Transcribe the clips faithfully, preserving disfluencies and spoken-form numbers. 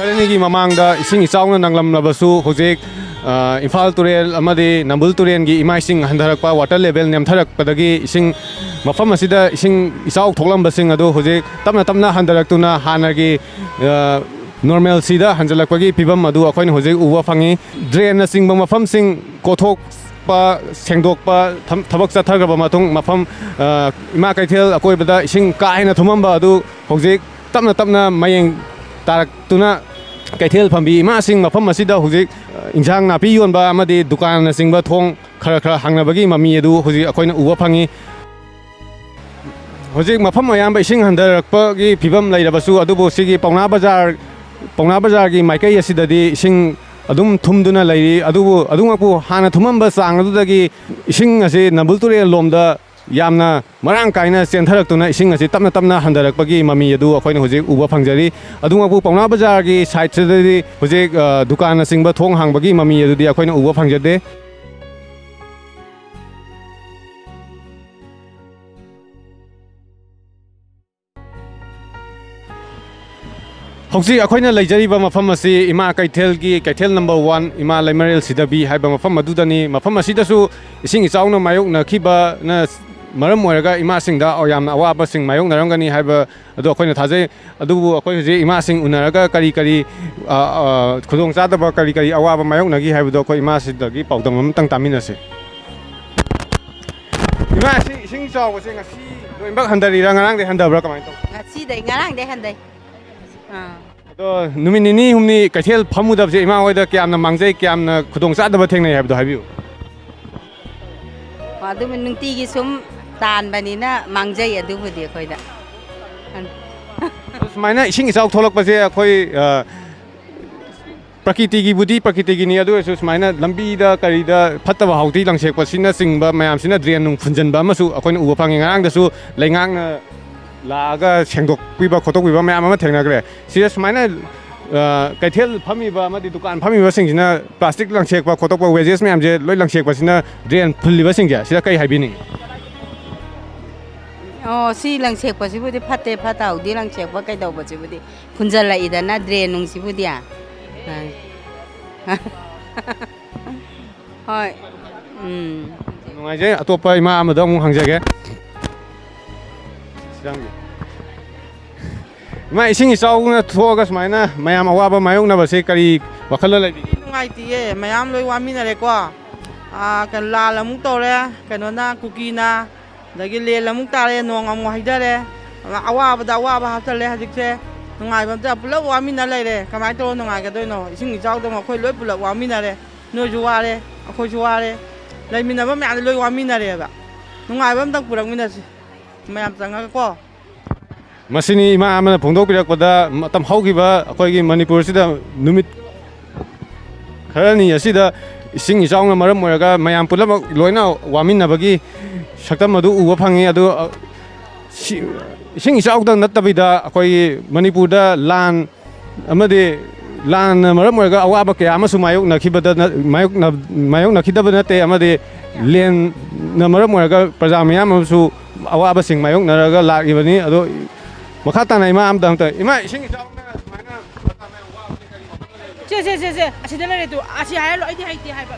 ꯈꯔꯅꯤꯒꯤ ꯃꯃꯥꯡꯗ ꯏꯁꯤꯡ ꯏꯆꯥꯎꯅ ꯅꯪꯂꯝꯂꯕꯁꯨ, ꯍꯧꯖꯤꯛ, ꯑ, ꯏꯝꯐꯥꯜ ꯇꯨꯔꯦꯜ ꯑꯃꯗꯤ ꯅꯝꯕꯨꯜ ꯇꯨꯔꯦꯜꯒꯤ ꯏꯃꯥꯏꯁꯤꯡ ꯍꯟꯊꯔꯛꯄ, ꯋꯥꯇꯔ ꯂꯦꯚꯦꯜ ꯅꯦꯝꯊꯔꯛꯄꯗꯒꯤ ꯏꯁꯤꯡ, ꯃꯐꯝ ꯑꯁꯤꯗ ꯏꯁꯤꯡ ꯏꯆꯥꯎ ꯊꯣꯛꯂꯝꯕꯁꯤꯡ ꯑꯗꯨ ꯍꯧꯖꯤꯛ ꯇꯞꯅ ꯇꯞꯅ ꯍꯟꯊꯔꯛꯇꯨꯅ ꯍꯥꯟꯅꯒꯤ, ꯑ, ꯅꯣꯔꯃꯦꯜꯁꯤꯗ ꯍꯟꯖꯤꯜꯂꯛꯄꯒꯤ ꯐꯤꯕꯝ ꯑꯗꯨ ꯑꯩꯈꯣꯏꯅ ꯍꯧꯖꯤꯛ ꯎꯕ ꯐꯪꯉꯤ꯫ ꯗ꯭ꯔꯦꯟꯅꯆꯤꯡꯕ ꯃꯐꯝꯁꯤꯡ ꯀꯣꯊꯣꯛꯄ, ꯁꯦꯡꯗꯣꯛꯄ ꯊꯝ-, ꯊꯕꯛ ꯆꯠꯊꯈ꯭ꯔꯕ ꯃꯇꯨꯡ, ꯃꯐꯝ, ꯑ, ꯏꯃꯥ ꯀꯩꯊꯦꯜ ꯑꯀꯣꯏꯕꯗ ꯏꯁꯤꯡ ꯀꯥ ꯍꯦꯟꯅ ꯊꯨꯝꯃꯝꯕ ꯑꯗꯨ ꯍꯧꯖꯤꯛ ꯇꯞꯅ ꯇꯞꯅ ꯃꯌꯦꯡ ꯇꯥꯔꯛꯇꯨꯅ, ꯀꯩꯊꯦꯜ ꯐꯝꯕꯤ ꯏꯃꯥꯁꯤꯡ ꯃꯐꯝ ꯑꯁꯤꯗ ꯍꯧꯖꯤꯛ, ꯑ, ꯏꯟꯁꯥꯡ ꯅꯥꯄꯤ ꯌꯣꯟꯕ ꯑꯃꯗꯤ ꯗꯨꯀꯥꯟꯅꯆꯤꯡꯕ ꯊꯣꯡ ꯈꯔ ꯈꯔ ꯍꯥꯡꯅꯕꯒꯤ ꯃꯃꯤ ꯑꯗꯨ ꯍꯧꯖꯤꯛ ꯑꯩꯈꯣꯏꯅ ꯎꯕ ꯐꯪꯉꯤ꯫ ꯍꯧꯖꯤꯛ ꯃꯐꯝ ꯑꯌꯥꯝꯕ ꯏꯁꯤꯡ ꯍꯟꯊꯔꯛꯄꯒꯤ ꯐꯤꯕꯝ ꯂꯩꯔꯕꯁꯨ, ꯑꯗꯨꯕꯨ ꯁꯤꯒꯤ ꯄꯥꯎꯅꯥ ꯕꯖꯥꯔ, ꯄꯥꯎꯅꯥ ꯕꯖꯥꯔꯒꯤ ꯃꯥꯏꯀꯩ ꯑꯁꯤꯗꯗꯤ ꯏꯁꯤꯡ ꯑꯗꯨꯝ ꯊꯨꯝꯗꯨꯅ ꯂꯩꯔꯤ꯫ ꯑꯗꯨꯕꯨ, ꯑꯗꯨꯃꯛꯄꯨ ꯍꯥꯟꯅ ꯊꯨꯝꯃꯝꯕ ꯆꯥꯡ ꯑꯗꯨꯗꯒꯤ ꯏꯁꯤꯡ ꯑꯁꯤ ꯅꯝꯕꯨꯜ ꯇꯨꯔꯦꯜ ꯂꯣꯝꯗ ꯌꯥꯝꯅ ꯃꯔꯥꯡ ꯀꯥꯏꯅ ꯆꯦꯟꯊꯔꯛꯇꯨꯅ ꯏꯁꯤꯡ ꯑꯁꯤ ꯇꯞꯅ ꯇꯞꯅ ꯍꯟꯊꯔꯛꯄꯒꯤ ꯃꯃꯤ ꯑꯗꯨ ꯑꯩꯈꯣꯏꯅ ꯍꯧꯖꯤꯛ ꯎꯕ ꯐꯪꯖꯔꯤ꯫ ꯑꯗꯨꯃꯛꯄꯨ ꯄꯥꯎꯅꯥ ꯕꯖꯥꯔꯒꯤ ꯁꯥꯏꯠꯁꯤꯗꯗꯤ ꯍꯧꯖꯤꯛ, ꯑ, ꯗꯨꯀꯥꯟꯅꯆꯤꯡꯕ ꯊꯣꯡ ꯍꯥꯡꯕꯒꯤ ꯃꯃꯤ ꯑꯗꯨꯗꯤ ꯑꯩꯈꯣꯏꯅ ꯎꯕ ꯐꯪꯖꯗꯦ꯫ ꯍꯧꯖꯤꯛ ꯑꯩꯈꯣꯏꯅ ꯂꯩꯖꯔꯤꯕ ꯃꯐꯝ ꯑꯁꯤ ꯏꯃꯥ ꯀꯩꯊꯦꯜꯒꯤ ꯀꯩꯊꯦꯜ ꯅꯝꯕꯔ ꯋꯥꯟ, ꯏꯃꯥ ꯂꯩꯃꯔꯦꯜ ꯁꯤꯗꯕꯤ ꯍꯥꯏꯕ ꯃꯐꯝ ꯑꯗꯨꯗꯅꯤ꯫ ꯃꯐꯝ ꯑꯁꯤꯗꯁꯨ ꯏꯁꯤꯡ ꯏꯆꯥꯎꯅ ꯃꯥꯌꯣꯛꯅꯈꯤꯕꯅ ꯃꯔꯝ ꯑꯣꯏꯔꯒ ꯏꯃꯥꯁꯤꯡꯗ ꯌꯥꯝꯅ ꯑꯋꯥꯕꯁꯤꯡ ꯃꯥꯌꯣꯛꯅꯔꯝꯒꯅꯤ ꯍꯥꯏꯕ ꯑꯗꯨ ꯑꯩꯈꯣꯏꯅ ꯊꯥꯖꯩ꯫ ꯑꯗꯨꯕꯨ ꯑꯩꯈꯣꯏ ꯍꯧꯖꯤꯛ ꯏꯃꯥꯁꯤꯡ ꯎꯅꯔꯒ ꯀꯔꯤ ꯀꯔꯤ, ꯑ, ꯑ, ꯈꯨꯗꯣꯡꯆꯥꯗꯕ, ꯀꯔꯤ ꯀꯔꯤ ꯑꯋꯥꯕ ꯃꯥꯌꯣꯛꯅꯈꯤ ꯍꯥꯏꯕꯗꯣ ꯑꯩꯈꯣꯏ ꯏꯃꯥꯁꯤꯗꯒꯤ ꯄꯥꯎꯗꯝ ꯑꯃꯇꯪ ꯇꯥꯃꯤꯟꯅꯁꯤ꯫ ꯏꯃꯥ, ꯁꯤ ꯏꯁꯤꯡ ꯆꯥꯎꯕꯁꯦ ꯉꯁꯤ ꯂꯣꯏꯅꯃꯛ ꯍꯟꯊꯔꯤꯔꯥ, ꯉꯔꯥꯡꯗꯩ ꯍꯟꯊꯕ꯭ꯔꯥ, ꯀꯃꯥꯏꯅ ꯇꯧꯕ? ꯉꯁꯤꯗꯩ, ꯉꯔꯥꯡꯗꯩ ꯍꯟꯊꯩ꯫ ꯑꯥ꯫ ꯑꯗꯣ ꯅꯨꯃꯤꯠ ꯅꯤꯅꯤ ꯍꯨꯝꯅꯤ ꯀꯩꯊꯦꯜ ꯐꯝꯃꯨꯗꯕꯁꯦ ꯏꯃꯥ ꯍꯣꯏꯗ ꯀꯌꯥꯝꯅ ꯃꯥꯡꯖꯩ, ꯀꯌꯥꯝꯅ ꯈꯨꯗꯣꯡꯆꯥꯗꯕ ꯊꯦꯡꯅꯩ ꯍꯥꯏꯕꯗꯣ ꯍꯥꯏꯕꯤꯌꯨ꯫ ꯑꯗꯨꯝ ꯅꯨꯡꯇꯤꯒꯤ ꯁꯨꯝ ꯇꯥꯟꯕꯅꯤꯅ ꯃꯥꯡꯖꯩ ꯑꯗꯨꯕꯨꯗꯤ ꯑꯩꯈꯣꯏꯗ꯫ ꯑꯗꯣ ꯁꯨꯃꯥꯏꯅ ꯏꯁꯤꯡ ꯏꯆꯥꯎ ꯊꯣꯛꯂꯛꯄꯁꯦ ꯑꯩꯈꯣꯏ, ꯑ, ꯄ꯭ꯔꯀꯤꯇꯤꯒꯤꯕꯨꯗꯤ ꯄ꯭ꯔꯀꯤꯇꯤꯒꯤꯅꯤ, ꯑꯗꯨ ꯑꯣꯏꯔꯁꯨ ꯁꯨꯃꯥꯏꯅ ꯂꯝꯕꯤꯗ ꯀꯔꯤꯗ ꯐꯠꯇꯕ ꯍꯥꯎꯗꯤ ꯂꯪꯁꯦꯛꯄꯁꯤꯅꯆꯤꯡꯕ ꯃꯌꯥꯝꯁꯤꯅ ꯗ꯭ꯔꯦꯟ ꯅꯨꯡ ꯐꯨꯟꯖꯟꯕ ꯑꯃꯁꯨ ꯑꯩꯈꯣꯏꯅ ꯎꯕ ꯐꯪꯉꯤ꯫ ꯉꯔꯥꯡꯗꯁꯨ ꯂꯩꯉꯥꯛꯅ ꯂꯥꯛꯑꯒ ꯁꯦꯡꯗꯣꯛꯄꯤꯕ ꯈꯣꯠꯇꯣꯛꯄꯤꯕ ꯃꯌꯥꯝ ꯑꯃ ꯊꯦꯡꯅꯈ꯭ꯔꯦ꯫ ꯁꯤꯗ ꯁꯨꯃꯥꯏꯅ, ꯑ, ꯀꯩꯊꯦꯜ ꯐꯝꯃꯤꯕ ꯑꯃꯗꯤ ꯗꯨꯀꯥꯟ ꯐꯝꯃꯤꯕꯁꯤꯡꯁꯤꯅ ꯄ꯭ꯂꯥꯁꯇꯤꯛ ꯂꯪꯁꯦꯛꯄ ꯈꯣꯠꯇꯣꯛꯄ, ꯋꯦꯁꯇꯦꯖ ꯃꯌꯥꯝꯁꯦ ꯂꯣꯏ ꯂꯪꯁꯦꯛꯄꯁꯤꯅ ꯗ꯭ꯔꯦꯟ ꯐꯨꯜꯂꯤꯕꯁꯤꯡꯁꯦ ꯁꯤꯗ ꯀꯩ ꯍꯥꯏꯕꯤꯅꯤꯡꯉꯤ? ꯑꯣ, ꯁꯤ ꯂꯪꯁꯦꯛꯄꯁꯤꯕꯨꯗꯤ ꯐꯠꯇꯦ, ꯐꯠꯇ ꯍꯥꯎꯗꯤ ꯂꯪꯁꯦꯛꯄ ꯀꯩꯗꯧꯕꯁꯤꯕꯨꯗꯤ ꯐꯨꯟꯖꯜꯂꯛꯏꯗꯅ drain ꯅꯨꯡꯁꯤꯕꯨꯗꯤ꯫ ꯑ꯫ ꯍꯣꯏ꯫ ꯎꯝ꯫ ꯅꯨꯡꯉꯥꯏꯖꯩ꯫ ꯑꯇꯣꯞꯄ ꯏꯃꯥ ꯑꯃꯗ ꯑꯃꯨꯛ ꯍꯪꯖꯒꯦ꯫ ꯏꯃꯥ, ꯏꯁꯤꯡ ꯏꯆꯥꯎꯅ ꯊꯣꯛꯑꯒ ꯁꯨꯃꯥꯏꯅ ꯃꯌꯥꯝ ꯑꯋꯥꯕ ꯃꯥꯌꯣꯛꯅꯕꯁꯦ ꯀꯔꯤ ꯋꯥꯈꯜꯗ ꯂꯩꯕꯤꯒꯦ? ꯅꯨꯡꯉꯥꯏꯇꯤꯌꯦ, ꯃꯌꯥꯝ ꯂꯣꯏ ꯋꯥꯃꯤꯟꯅꯔꯦꯀꯣ꯫ ꯑꯥ, ꯀꯩꯅꯣ, ꯂꯥꯟ ꯑꯃꯨꯛ ꯇꯧꯔꯦ, ꯀꯩꯅꯣꯅ, ꯀꯨꯀꯤꯅ, ꯑꯗꯒꯤ ꯂꯦꯟ ꯑꯃꯨꯛ ꯇꯥꯔꯦ, ꯅꯣꯡ ꯑꯃꯨꯛ ꯍꯩꯊꯔꯦ꯫ ꯑꯋꯥꯕꯗ ꯑꯋꯥꯕ ꯍꯥꯞꯆꯜꯂꯦ ꯍꯧꯖꯤꯛꯁꯦ꯫ ꯅꯨꯡꯉꯥꯏꯕ ꯑꯝꯇ, ꯄꯨꯂꯞ ꯋꯥꯃꯤꯟꯅ ꯂꯩꯔꯦ꯫ ꯀꯃꯥꯏꯅ ꯇꯧꯔ ꯅꯨꯡꯉꯥꯏꯒꯗꯣꯏꯅꯣ? ꯏꯁꯤꯡ ꯏꯆꯥꯎꯗ ꯑꯩꯈꯣꯏ ꯂꯣꯏ ꯄꯨꯂꯞ ꯋꯥꯃꯤꯟꯅꯔꯦ꯫ ꯅꯣꯏꯁꯨ ꯋꯥꯔꯦ, ꯑꯩꯈꯣꯏꯁꯨ ꯋꯥꯔꯦ꯫ ꯂꯩꯃꯤꯟꯅꯕ ꯃꯌꯥꯝꯗ ꯂꯣꯏ ꯋꯥꯃꯤꯟꯅꯔꯦꯕ꯫ ꯅꯨꯡꯉꯥꯏꯕ ꯑꯝꯇꯪ ꯄꯨꯔꯛꯃꯤꯟꯅꯁꯤ, ꯃꯌꯥꯝ ꯆꯪꯉꯒꯀꯣ꯫ ꯃꯁꯤꯅꯤ ꯏꯃꯥ ꯑꯃꯅ ꯐꯣꯡꯗꯣꯛꯄꯤꯔꯛꯄꯗ, ꯃꯇꯝ ꯍꯧꯈꯤꯕ ꯑꯩꯈꯣꯏꯒꯤ ꯃꯅꯤꯄꯨꯔꯁꯤꯗ ꯅꯨꯃꯤꯠ ꯈꯔꯅꯤ ꯑꯁꯤꯗ ꯏꯁꯤꯡ ꯏꯆꯥꯎꯅ ꯃꯔꯝ ꯑꯣꯏꯔꯒ ꯃꯌꯥꯝ ꯄꯨꯝꯅꯃꯛ ꯂꯣꯏꯅ ꯋꯥꯃꯤꯟꯅꯕꯒꯤ ꯁꯛꯇꯝ ꯑꯗꯨ ꯎꯕ ꯐꯪꯉꯤ꯫ ꯑꯗꯨ, ꯑ, ꯁꯤ-, ꯏꯁꯤꯡ ꯏꯆꯥꯎꯗꯪ ꯅꯠꯇꯕꯤꯗ ꯑꯩꯈꯣꯏꯒꯤ ꯃꯅꯤꯄꯨꯔꯗ ꯂꯥꯟ ꯑꯃꯗꯤ ꯂꯥꯟꯅ ꯃꯔꯝ ꯑꯣꯏꯔꯒ ꯑꯋꯥꯕ ꯀꯌꯥ ꯑꯃꯁꯨ ꯃꯥꯌꯣꯛꯅꯈꯤꯕꯗ ꯅ-, ꯃꯥꯌꯣꯛꯅ-, ꯃꯥꯌꯣꯛꯅꯈꯤꯗꯕ ꯅꯠꯇꯦ, ꯑꯃꯗꯤ ꯂꯦꯟꯅ ꯃꯔꯝ ꯑꯣꯏꯔꯒ ꯄ꯭ꯔꯖꯥ ꯃꯌꯥꯝ ꯑꯃꯁꯨ ꯑꯋꯥꯕꯁꯤꯡ ꯃꯥꯌꯣꯛꯅꯔꯒ ꯂꯥꯛꯂꯤꯕꯅꯤ꯫ ꯑꯗꯣ ꯃꯈꯥ ꯇꯥꯅ ꯏꯃꯥ ꯑꯝꯇ, ꯏꯃꯥ, ꯏꯁꯤꯡ ꯏꯆꯥꯎꯅ ꯁꯨꯃꯥꯏꯅ ꯁꯦ, ꯁꯦ, ꯁꯦ, ꯁꯦ, ꯑꯁꯤꯗ ꯂꯩꯔꯦ ꯇꯨ꯫ ꯑꯁꯤ ꯍꯥꯏꯍꯜꯂꯣ, ꯑꯩꯗꯤ ꯍꯩꯇꯦ ꯍꯥꯏꯕ꯫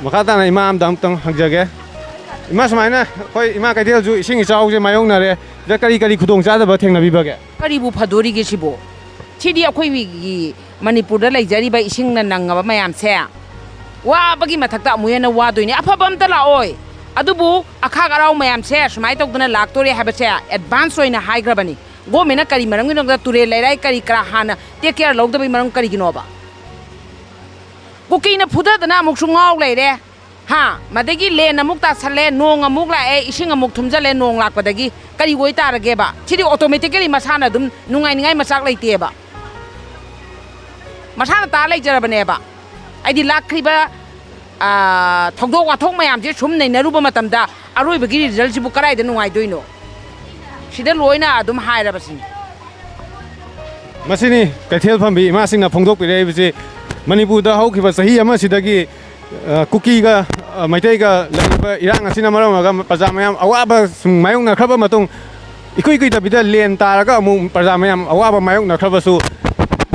ꯃꯈꯥ ꯇꯥꯅ ꯏꯃꯥ ꯑꯝꯗ ꯑꯃꯨꯛꯇꯪ ꯍꯪꯖꯒꯦ꯫ ꯏꯃꯥ, ꯁꯨꯃꯥꯏꯅ ꯑꯩꯈꯣꯏ ꯏꯃꯥ ꯀꯩꯊꯦꯜꯁꯨ ꯏꯁꯤꯡ ꯏꯆꯥꯎꯁꯦ ꯃꯥꯌꯣꯛꯅꯔꯦ, ꯁꯤꯗ ꯀꯔꯤ ꯀꯔꯤ ꯈꯨꯗꯣꯡꯆꯥꯗꯕ ꯊꯦꯡꯅꯕꯤꯕꯒꯦ? ꯀꯔꯤꯕꯨ ꯐꯗꯣꯔꯤꯒꯦ ꯁꯤꯕꯨ? ꯁꯤꯗꯤ ꯑꯩꯈꯣꯏꯒꯤ ꯃꯅꯤꯄꯨꯔꯗ ꯂꯩꯖꯔꯤꯕ ꯏꯁꯤꯡꯅ ꯅꯪꯉꯕ ꯃꯌꯥꯝꯁꯦ ꯋꯥꯕꯒꯤ ꯃꯊꯛꯇ ꯑꯃꯨꯛ ꯍꯦꯟꯅ ꯋꯥꯗꯣꯏꯅꯦ꯫ ꯑꯐꯕ ꯑꯝꯇ ꯂꯥꯛꯑꯣꯏ꯫ ꯑꯗꯨꯕꯨ ꯑꯈꯥꯛ ꯑꯔꯥꯎ ꯃꯌꯥꯝꯁꯦ ꯁꯨꯃꯥꯏꯅ ꯇꯧꯗꯅ ꯂꯥꯛꯇꯣꯔꯦ ꯍꯥꯏꯕꯁꯦ ꯑꯦꯗꯚꯥꯟꯁ ꯑꯣꯏꯅ ꯍꯥꯏꯈ꯭ꯔꯕꯅꯤ꯫ ꯒꯣꯔꯃꯦꯟꯅ ꯀꯔꯤ ꯃꯔꯝꯒꯤꯅꯣꯗ ꯇꯨꯔꯦꯜ ꯂꯩꯔꯥꯏ ꯀꯔꯤ ꯀꯔꯥ ꯍꯥꯟꯅ ꯇꯦꯛ ꯀꯦꯌꯔ ꯂꯧꯗꯕꯒꯤ ꯃꯔꯝ ꯀꯔꯤꯒꯤꯅꯣꯕ? ꯀꯨꯀꯤꯅ ꯐꯨꯗꯗꯅ ꯑꯃꯨꯛꯁꯨ ꯉꯥꯎ ꯂꯩꯔꯦ꯫ ꯍꯥ? ꯃꯗꯒꯤ ꯂꯦꯟ ꯑꯃꯨꯛ ꯇꯥꯁꯜꯂꯦ, ꯅꯣꯡ ꯑꯃꯨꯛ ꯂꯥꯛꯑꯦ, ꯏꯁꯤꯡ ꯑꯃꯨꯛ ꯊꯨꯝꯖꯜꯂꯦ ꯅꯣꯡ ꯂꯥꯛꯄꯗꯒꯤ꯫ ꯀꯔꯤ ꯑꯣꯏ ꯇꯥꯔꯒꯦꯕ? ꯁꯤꯗꯤ automatically ꯃꯁꯥꯅ ꯑꯗꯨꯝ ꯅꯨꯡꯉꯥꯏꯅꯤꯡꯉꯥꯏ ꯃꯆꯥꯛ ꯂꯩꯇꯦꯕ꯫ ꯃꯁꯥꯅ ꯇꯥ ꯂꯩꯖꯔꯕꯅꯦꯕ꯫ ꯍꯥꯏꯗꯤ ꯂꯥꯛꯈ꯭ꯔꯤꯕ, ꯑꯥ, ꯊꯧꯗꯣꯛ ꯋꯥꯊꯣꯛ ꯃꯌꯥꯝꯁꯦ ꯁꯨꯝ ꯅꯩꯅꯔꯨꯕ ꯃꯇꯝꯗ ꯑꯔꯣꯏꯕꯒꯤ resultꯁꯤꯕꯨ ꯀꯗꯥꯏꯗ ꯅꯨꯡꯉꯥꯏꯗꯣꯏꯅꯣ? ꯁꯤꯗ ꯂꯣꯏꯅ ꯑꯗꯨꯝ ꯍꯥꯏꯔꯕꯁꯤꯅꯤ꯫ ꯃꯁꯤꯅꯤ ꯀꯩꯊꯦꯜ ꯐꯝꯕꯤ ꯏꯃꯥꯁꯤꯡꯅ ꯐꯣꯡꯗꯣꯛꯄꯤꯔꯛꯏꯕꯁꯤ꯫ ꯃꯅꯤꯄꯨꯔꯗ ꯍꯧꯈꯤꯕ ꯆꯍꯤ ꯑꯃꯁꯤꯗꯒꯤ, ꯑ, ꯀꯨꯀꯤꯒ ꯃꯩꯇꯩꯒ ꯂꯩꯔꯤꯕ ꯏꯔꯥꯡ ꯑꯁꯤꯅ ꯃꯔꯝ ꯑꯣꯏꯔꯒ ꯄ꯭ꯔꯖꯥ ꯃꯌꯥꯝ ꯑꯋꯥꯕ ꯁꯨꯝ ꯃꯥꯌꯣꯛꯅꯈ꯭ꯔꯕ ꯃꯇꯨꯡ, ꯏꯀꯨꯏ ꯀꯨꯏꯗꯕꯤꯗ ꯂꯦꯟ ꯇꯥꯔꯒ ꯑꯃꯨꯛ ꯄ꯭ꯔꯖꯥ ꯃꯌꯥꯝ ꯑꯋꯥꯕ ꯃꯥꯌꯣꯛꯅꯈ꯭ꯔꯕꯁꯨ,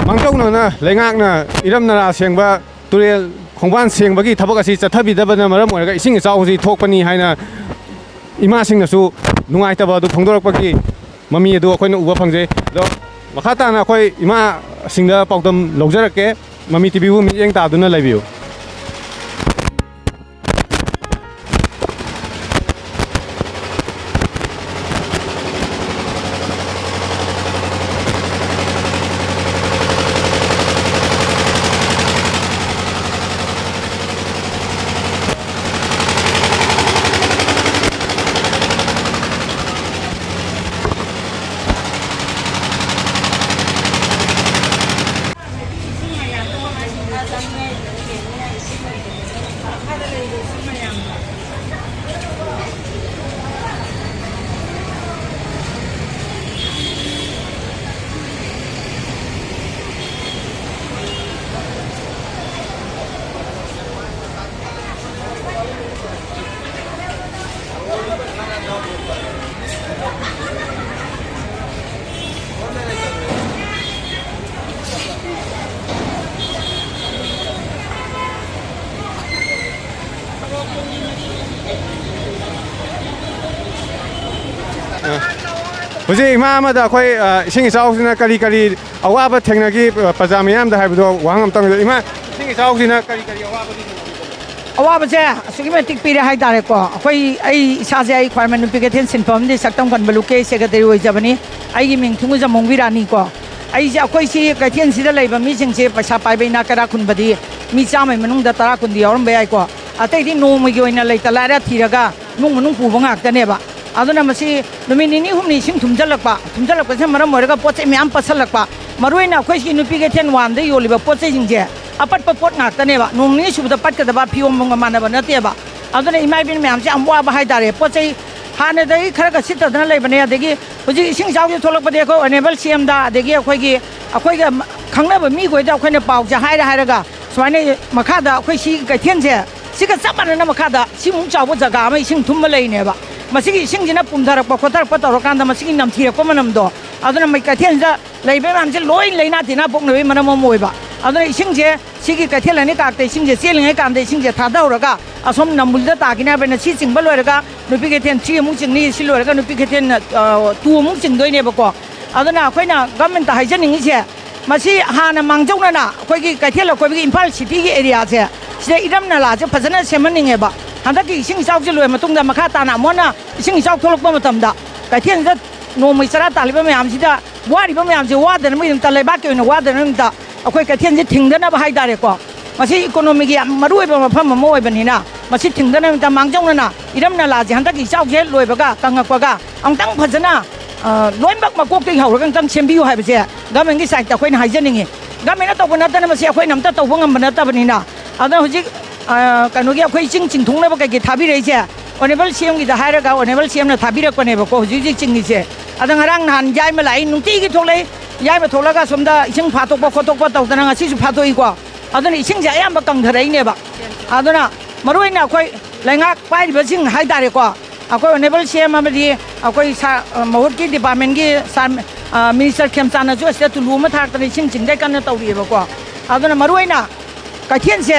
ꯃꯥꯡꯖꯧꯅꯅ ꯂꯩꯉꯥꯛꯅ ꯏꯔꯝ ꯅꯂꯥ ꯁꯦꯡꯕ, ꯇꯨꯔꯦꯜ ꯈꯣꯡꯕꯥꯟ ꯁꯦꯡꯕꯒꯤ ꯊꯕꯛ ꯑꯁꯤ ꯆꯠꯊꯕꯤꯗꯕꯅ ꯃꯔꯝ ꯑꯣꯏꯔꯒ ꯏꯁꯤꯡ ꯏꯆꯥꯎ ꯑꯁꯤ ꯊꯣꯛꯄꯅꯤ ꯍꯥꯏꯅ ꯏꯃꯥꯁꯤꯡꯅꯁꯨ ꯅꯨꯡꯉꯥꯏꯇꯕ ꯑꯗꯨ ꯐꯣꯡꯗꯣꯔꯛꯄꯒꯤ ꯃꯃꯤ ꯑꯗꯨ ꯑꯩꯈꯣꯏꯅ ꯎꯕ ꯐꯪꯖꯩ꯫ ꯑꯗꯣ ꯃꯈꯥ ꯇꯥꯅ ꯑꯩꯈꯣꯏ ꯏꯃꯥꯁꯤꯡꯗ ꯄꯥꯎꯗꯝ ꯂꯧꯖꯔꯛꯀꯦ꯫ ꯃꯃꯤ ꯇꯤꯚꯤꯕꯨ ꯃꯤꯠꯌꯦꯡ ꯇꯥꯗꯨꯅ ꯂꯩꯕꯤꯌꯨ꯫ ꯍꯧꯖꯤꯛ ꯏꯃꯥ ꯑꯃꯗ ꯑꯩꯈꯣꯏ, ꯑ, ꯏꯁꯤꯡ ꯏꯆꯥꯎꯁꯤꯅ ꯀꯔꯤ ꯀꯔꯤ ꯑꯋꯥꯕ ꯊꯦꯡꯅꯈꯤ, ꯑ, ꯄ꯭ꯔꯖꯥ ꯃꯤꯌꯥꯝꯗ ꯍꯥꯏꯕꯗꯣ ꯋꯥꯍꯪ ꯑꯝꯇꯪ꯫ ꯏꯃꯥ, ꯏꯁꯤꯡ ꯏꯆꯥꯎꯁꯤꯅ ꯀꯔꯤ ꯀꯔꯤ ꯑꯋꯥꯕꯗꯤ ꯊꯦꯡꯅꯈꯤ? ꯑꯋꯥꯕꯁꯦ ꯑꯁꯨꯛꯀꯤ ꯃꯇꯤꯛ ꯄꯤꯔꯦ ꯍꯥꯏꯇꯥꯔꯦꯀꯣ꯫ ꯑꯩꯈꯣꯏ, ꯑꯩ ꯏꯁꯥꯁꯦ, ꯑꯩ ꯈ꯭ꯋꯥꯏꯔꯝꯕꯟ ꯅꯨꯄꯤ ꯀꯩꯊꯦꯜ ꯁꯤꯟꯐꯝ ꯑꯃꯗꯤ ꯁꯛꯇꯝ ꯀꯟꯕ ꯂꯨꯀꯦ ꯁꯦꯀ꯭ꯔꯦꯇꯔꯤ ꯑꯣꯏꯖꯕꯅꯤ꯫ ꯑꯩꯒꯤ ꯃꯤꯡ ꯊꯨꯡꯒꯨꯖꯝ ꯃꯣꯡꯕꯤꯔꯥꯅꯤꯀꯣ꯫ ꯑꯩꯁꯦ, ꯑꯩꯈꯣꯏ ꯁꯤ ꯀꯩꯊꯦꯜꯁꯤꯗ ꯂꯩꯕ ꯃꯤꯁꯤꯡꯁꯦ ꯄꯩꯁꯥ ꯄꯥꯏꯕ ꯏꯅꯥꯛ ꯀꯩꯔꯥꯛ ꯈꯨꯟꯕꯗꯤ ꯃꯤ ꯆꯥꯝꯃꯩ ꯃꯅꯨꯡꯗ ꯇꯔꯥ ꯀꯨꯟꯗꯤ ꯌꯥꯎꯔꯝꯕ ꯌꯥꯏꯀꯣ꯫ ꯑꯇꯩꯗꯤ ꯅꯣꯡꯃꯒꯤ ꯑꯣꯏꯅ ꯂꯩꯇ ꯂꯥꯏꯔ ꯊꯤꯔꯒ ꯏꯃꯨꯡ ꯃꯅꯨꯡ ꯄꯨꯕ ꯉꯥꯛꯇꯅꯦꯕ꯫ ꯑꯗꯨꯅ ꯃꯁꯤ ꯅꯨꯃꯤꯠ ꯅꯤꯅꯤ ꯍꯨꯝꯅꯤ ꯏꯁꯤꯡ ꯊꯨꯝꯖꯤꯜꯂꯛꯄ, ꯊꯨꯝꯖꯤꯜꯂꯛꯄꯁꯤꯅ ꯃꯔꯝ ꯑꯣꯏꯔꯒ ꯄꯣꯠ ꯆꯩ ꯃꯌꯥꯝ ꯄꯠꯁꯤꯜꯂꯛꯄ, ꯃꯔꯨꯑꯣꯏꯅ ꯑꯩꯈꯣꯏ ꯁꯤ ꯅꯨꯄꯤ ꯀꯩꯊꯦꯜ ꯋꯥꯟꯗ ꯌꯣꯜꯂꯤꯕ ꯄꯣꯠ ꯆꯩꯁꯤꯡꯁꯦ ꯑꯄꯠꯄ ꯄꯣꯠ ꯉꯥꯛꯇꯅꯦꯕ꯫ ꯅꯣꯡ ꯅꯤꯅꯤ ꯁꯨꯕꯗ ꯄꯠꯀꯗꯕ ꯐꯤꯌꯣꯝꯒ ꯃꯥꯟꯅꯕ ꯅꯠꯇꯦꯕ꯫ ꯑꯗꯨꯅ ꯏꯃꯥ ꯏꯕꯦꯟ ꯃꯌꯥꯝꯁꯦ ꯌꯥꯝ ꯋꯥꯕ ꯍꯥꯏꯇꯥꯔꯦ꯫ ꯄꯣꯠ ꯆꯩ ꯍꯥꯟꯅꯗꯒꯤ ꯈꯔꯒ ꯁꯤꯠꯇꯗꯅ ꯂꯩꯕꯅꯦ, ꯑꯗꯒꯤ ꯍꯧꯖꯤꯛ ꯏꯁꯤꯡ ꯏꯆꯥꯎꯁꯦ ꯊꯣꯛꯂꯛꯄꯗꯒꯤ ꯑꯩꯈꯣꯏ ꯑꯣꯅꯦꯕꯜ ꯁꯤ ꯑꯦꯝꯗ, ꯑꯗꯒꯤ ꯑꯩꯈꯣꯏꯒꯤ, ꯑꯩꯈꯣꯏꯒ ꯈꯪꯅꯕ ꯃꯤꯈꯣꯏꯗ ꯑꯩꯈꯣꯏꯅ ꯄꯥꯎꯁꯦ ꯍꯥꯏꯔ ꯍꯥꯏꯔꯒ ꯁꯨꯃꯥꯏꯅ ꯃꯈꯥꯗ ꯑꯩꯈꯣꯏ ꯁꯤ ꯀꯩꯊꯦꯜꯁꯦ ꯁꯤꯒ ꯆꯞ ꯃꯥꯟꯅꯅ ꯃꯈꯥꯗ ꯁꯤꯃꯨꯛ ꯆꯥꯎꯕ ꯖꯒꯥ ꯑꯃ ꯏꯁꯤꯡ ꯊꯨꯝꯕ ꯂꯩꯅꯦꯕ꯫ ꯃꯁꯤꯒꯤ ꯏꯁꯤꯡꯁꯤꯅ ꯄꯨꯝꯊꯔꯛꯄ ꯈꯣꯊꯔꯛꯄ ꯇꯧꯔꯀꯥꯟꯗ ꯃꯁꯤꯒꯤ ꯅꯝꯊꯤꯔꯛꯄ ꯃꯅꯝꯗꯣ, ꯑꯗꯨꯅ ꯃꯩ ꯀꯩꯊꯦꯜꯁꯤꯗ ꯂꯩꯕ ꯃꯌꯥꯝꯁꯦ ꯂꯣꯏ ꯂꯥꯏꯅꯥ ꯇꯤꯟꯅꯥ ꯄꯣꯛꯅꯕꯒꯤ ꯃꯔꯝ ꯑꯃ ꯑꯣꯏꯕ꯫ ꯑꯗꯨꯅ ꯏꯁꯤꯡꯁꯦ, ꯁꯤꯒꯤ ꯀꯩꯊꯦꯜ ꯑꯅꯤ ꯀꯥꯔꯛꯇ ꯏꯁꯤꯡꯁꯦ ꯆꯦꯜꯂꯤꯉꯩ ꯀꯥꯟꯗ ꯏꯁꯤꯡꯁꯦ ꯊꯥꯗꯍꯧꯔꯒ ꯑꯁꯣꯝ ꯅꯝꯕꯨꯜꯗ ꯇꯥꯈꯤꯅꯤ ꯍꯥꯏꯕꯅ ꯁꯤ ꯆꯤꯡꯕ ꯂꯣꯏꯔꯒ ꯅꯨꯄꯤ ꯀꯩꯊꯦꯜ ꯊ꯭ꯔꯤ ꯑꯃꯨꯛ ꯆꯤꯡꯅꯤ, ꯁꯤ ꯂꯣꯏꯔꯒ ꯅꯨꯄꯤ ꯀꯩꯊꯦꯜ, ꯑ, ꯇꯨ ꯑꯃꯨꯛ ꯆꯤꯡꯗꯣꯏꯅꯦꯕꯀꯣ꯫ ꯑꯗꯨꯅ ꯑꯩꯈꯣꯏꯅ ꯒꯚꯔꯟꯃꯦꯟꯠꯇ ꯍꯥꯏꯖꯅꯤꯡꯉꯤꯁꯦ, ꯃꯁꯤ ꯍꯥꯟꯅ ꯃꯥꯡꯖꯧꯅꯅ ꯑꯩꯈꯣꯏꯒꯤ ꯀꯩꯊꯦꯜ ꯑꯀꯣꯏꯕꯒꯤ ꯏꯝꯐꯥꯜ ꯁꯤꯇꯤꯒꯤ ꯑꯦꯔꯤꯌꯥꯁꯦ, ꯁꯤꯗ ꯏꯔꯝ ꯅꯂꯥꯁꯦ ꯐꯖꯅ ꯁꯦꯝꯍꯟꯅꯤꯡꯉꯦꯕ꯫ ꯍꯟꯗꯛꯀꯤ ꯏꯁꯤꯡ ꯏꯆꯥꯎꯁꯦ ꯂꯣꯏꯔ ꯃꯇꯨꯡꯗ ꯃꯈꯥ ꯇꯥꯅ ꯑꯃꯨꯛ ꯍꯟꯅ ꯏꯁꯤꯡ ꯏꯆꯥꯎ ꯊꯣꯛꯂꯛꯄ ꯃꯇꯝꯗ ꯀꯩꯊꯦꯜꯁꯤꯗ ꯅꯣꯡꯃꯩ ꯆꯔꯥ ꯇꯥꯜꯂꯤꯕ ꯃꯌꯥꯝꯁꯤꯗ, ꯋꯥꯔꯤꯕ ꯃꯌꯥꯝꯁꯦ ꯋꯥꯗꯅꯕꯒꯤꯗꯃꯛꯇ, ꯂꯩꯕꯥꯛꯀꯤ ꯑꯣꯏꯅ ꯋꯥꯗꯅꯕꯒꯤꯗꯃꯛꯇ ꯑꯩꯈꯣꯏ ꯀꯩꯊꯦꯜꯁꯦ ꯊꯤꯡꯗꯅꯕ ꯍꯥꯏꯇꯥꯔꯦꯀꯣ, ꯃꯁꯤ ꯏꯀꯣꯅꯣꯃꯤꯒꯤ ꯌꯥꯝ ꯃꯔꯨꯑꯣꯏꯕ ꯃꯐꯝ ꯑꯃ ꯑꯣꯏꯕꯅꯤꯅ, ꯃꯁꯤ ꯊꯤꯡꯗꯅꯕꯒꯤꯗꯃꯛꯇ ꯃꯥꯡꯖꯧꯅꯅ ꯏꯔꯝ ꯅꯂꯥꯁꯦ ꯍꯟꯗꯛꯀꯤ ꯏꯆꯥꯎꯁꯦ ꯂꯣꯏꯕꯒ ꯀꯪꯉꯛꯄꯒ ꯑꯃꯨꯛꯇꯪ ꯐꯖꯅ, ꯑ, ꯂꯣꯏꯅꯃꯛ ꯃꯀꯣꯛꯇꯒꯤ ꯍꯧꯔꯒ ꯑꯃꯨꯛꯇꯪ ꯁꯦꯝꯕꯤꯌꯨ ꯍꯥꯏꯕꯁꯦ ꯒꯚꯔꯟꯃꯦꯟꯠꯀꯤ ꯁꯥꯏꯠꯇ ꯑꯩꯈꯣꯏꯅ ꯍꯥꯏꯖꯅꯤꯡꯉꯤ꯫ ꯒꯚꯔꯟꯃꯦꯟꯠꯅ ꯇꯧꯕ ꯅꯠꯇꯅ ꯃꯁꯤ ꯑꯩꯈꯣꯏꯅ ꯑꯝꯇ ꯇꯧꯕ ꯉꯝꯕ ꯅꯠꯇꯕꯅꯤꯅ, ꯑꯗꯨꯅ ꯍꯧꯖꯤꯛ, ꯑ, ꯀꯩꯅꯣꯒꯤ ꯑꯩꯈꯣꯏ ꯏꯁꯤꯡ ꯆꯤꯡꯊꯣꯛꯅꯕ ꯀꯩꯀꯩ ꯊꯥꯕꯤꯔꯛꯏꯁꯦ, ꯑꯣꯅꯦꯕꯜ ꯁꯤ ꯑꯦꯝꯒꯤꯗ ꯍꯥꯏꯔꯒ ꯑꯣꯅꯦꯕꯜ ꯁꯤ ꯑꯦꯝꯅ ꯊꯥꯕꯤꯔꯛꯄꯅꯦꯕꯀꯣ ꯍꯧꯖꯤꯛ ꯍꯧꯖꯤꯛ ꯆꯤꯡꯉꯤꯁꯦ꯫ ꯑꯗ ꯉꯔꯥꯡ ꯅꯍꯥꯟ ꯌꯥꯏꯃ ꯂꯥꯛꯏ, ꯅꯨꯡꯇꯤꯒꯤ ꯊꯣꯛꯂꯛꯏ, ꯌꯥꯏꯃ ꯊꯣꯛꯂꯒ ꯑꯁꯣꯝꯗ ꯏꯁꯤꯡ ꯐꯥꯠꯇꯣꯛꯄ ꯈꯣꯠꯇꯣꯛꯄ ꯇꯧꯗꯅ ꯉꯁꯤꯁꯨ ꯐꯥꯠꯇꯣꯛꯏꯀꯣ꯫ ꯑꯗꯨꯅ ꯏꯁꯤꯡꯁꯦ ꯑꯌꯥꯝꯕ ꯀꯪꯊꯔꯛꯏꯅꯦꯕ꯫ ꯑꯗꯨꯅ ꯃꯔꯨꯑꯣꯏꯅ ꯑꯩꯈꯣꯏ ꯂꯩꯉꯥꯛ ꯄꯥꯏꯔꯤꯕꯁꯤꯡ ꯍꯥꯏꯇꯥꯔꯦꯀꯣ, ꯑꯩꯈꯣꯏ ꯑꯣꯅꯦꯕꯜ ꯁꯤ ꯑꯦꯝ ꯑꯃꯗꯤ ꯑꯩꯈꯣꯏ ꯁꯥ-, ꯃꯍꯨꯠꯀꯤ ꯗꯤꯄꯥꯔꯠꯃꯦꯟꯒꯤ ꯁꯥꯔ, ꯑ, ꯃꯤꯅꯤꯁꯇꯔ ꯈꯦꯝꯆꯥꯟꯅꯁꯨ ꯑꯁꯤꯗ ꯇꯨꯂꯨ ꯑꯃ ꯊꯥꯔꯛꯇꯅ ꯏꯁꯤꯡ ꯆꯤꯡꯗꯩ ꯀꯟꯅ ꯇꯧꯔꯤꯑꯕꯀꯣ꯫ ꯑꯗꯨꯅ ꯃꯔꯨꯑꯣꯏꯅ ꯀꯩꯊꯦꯜꯁꯦ,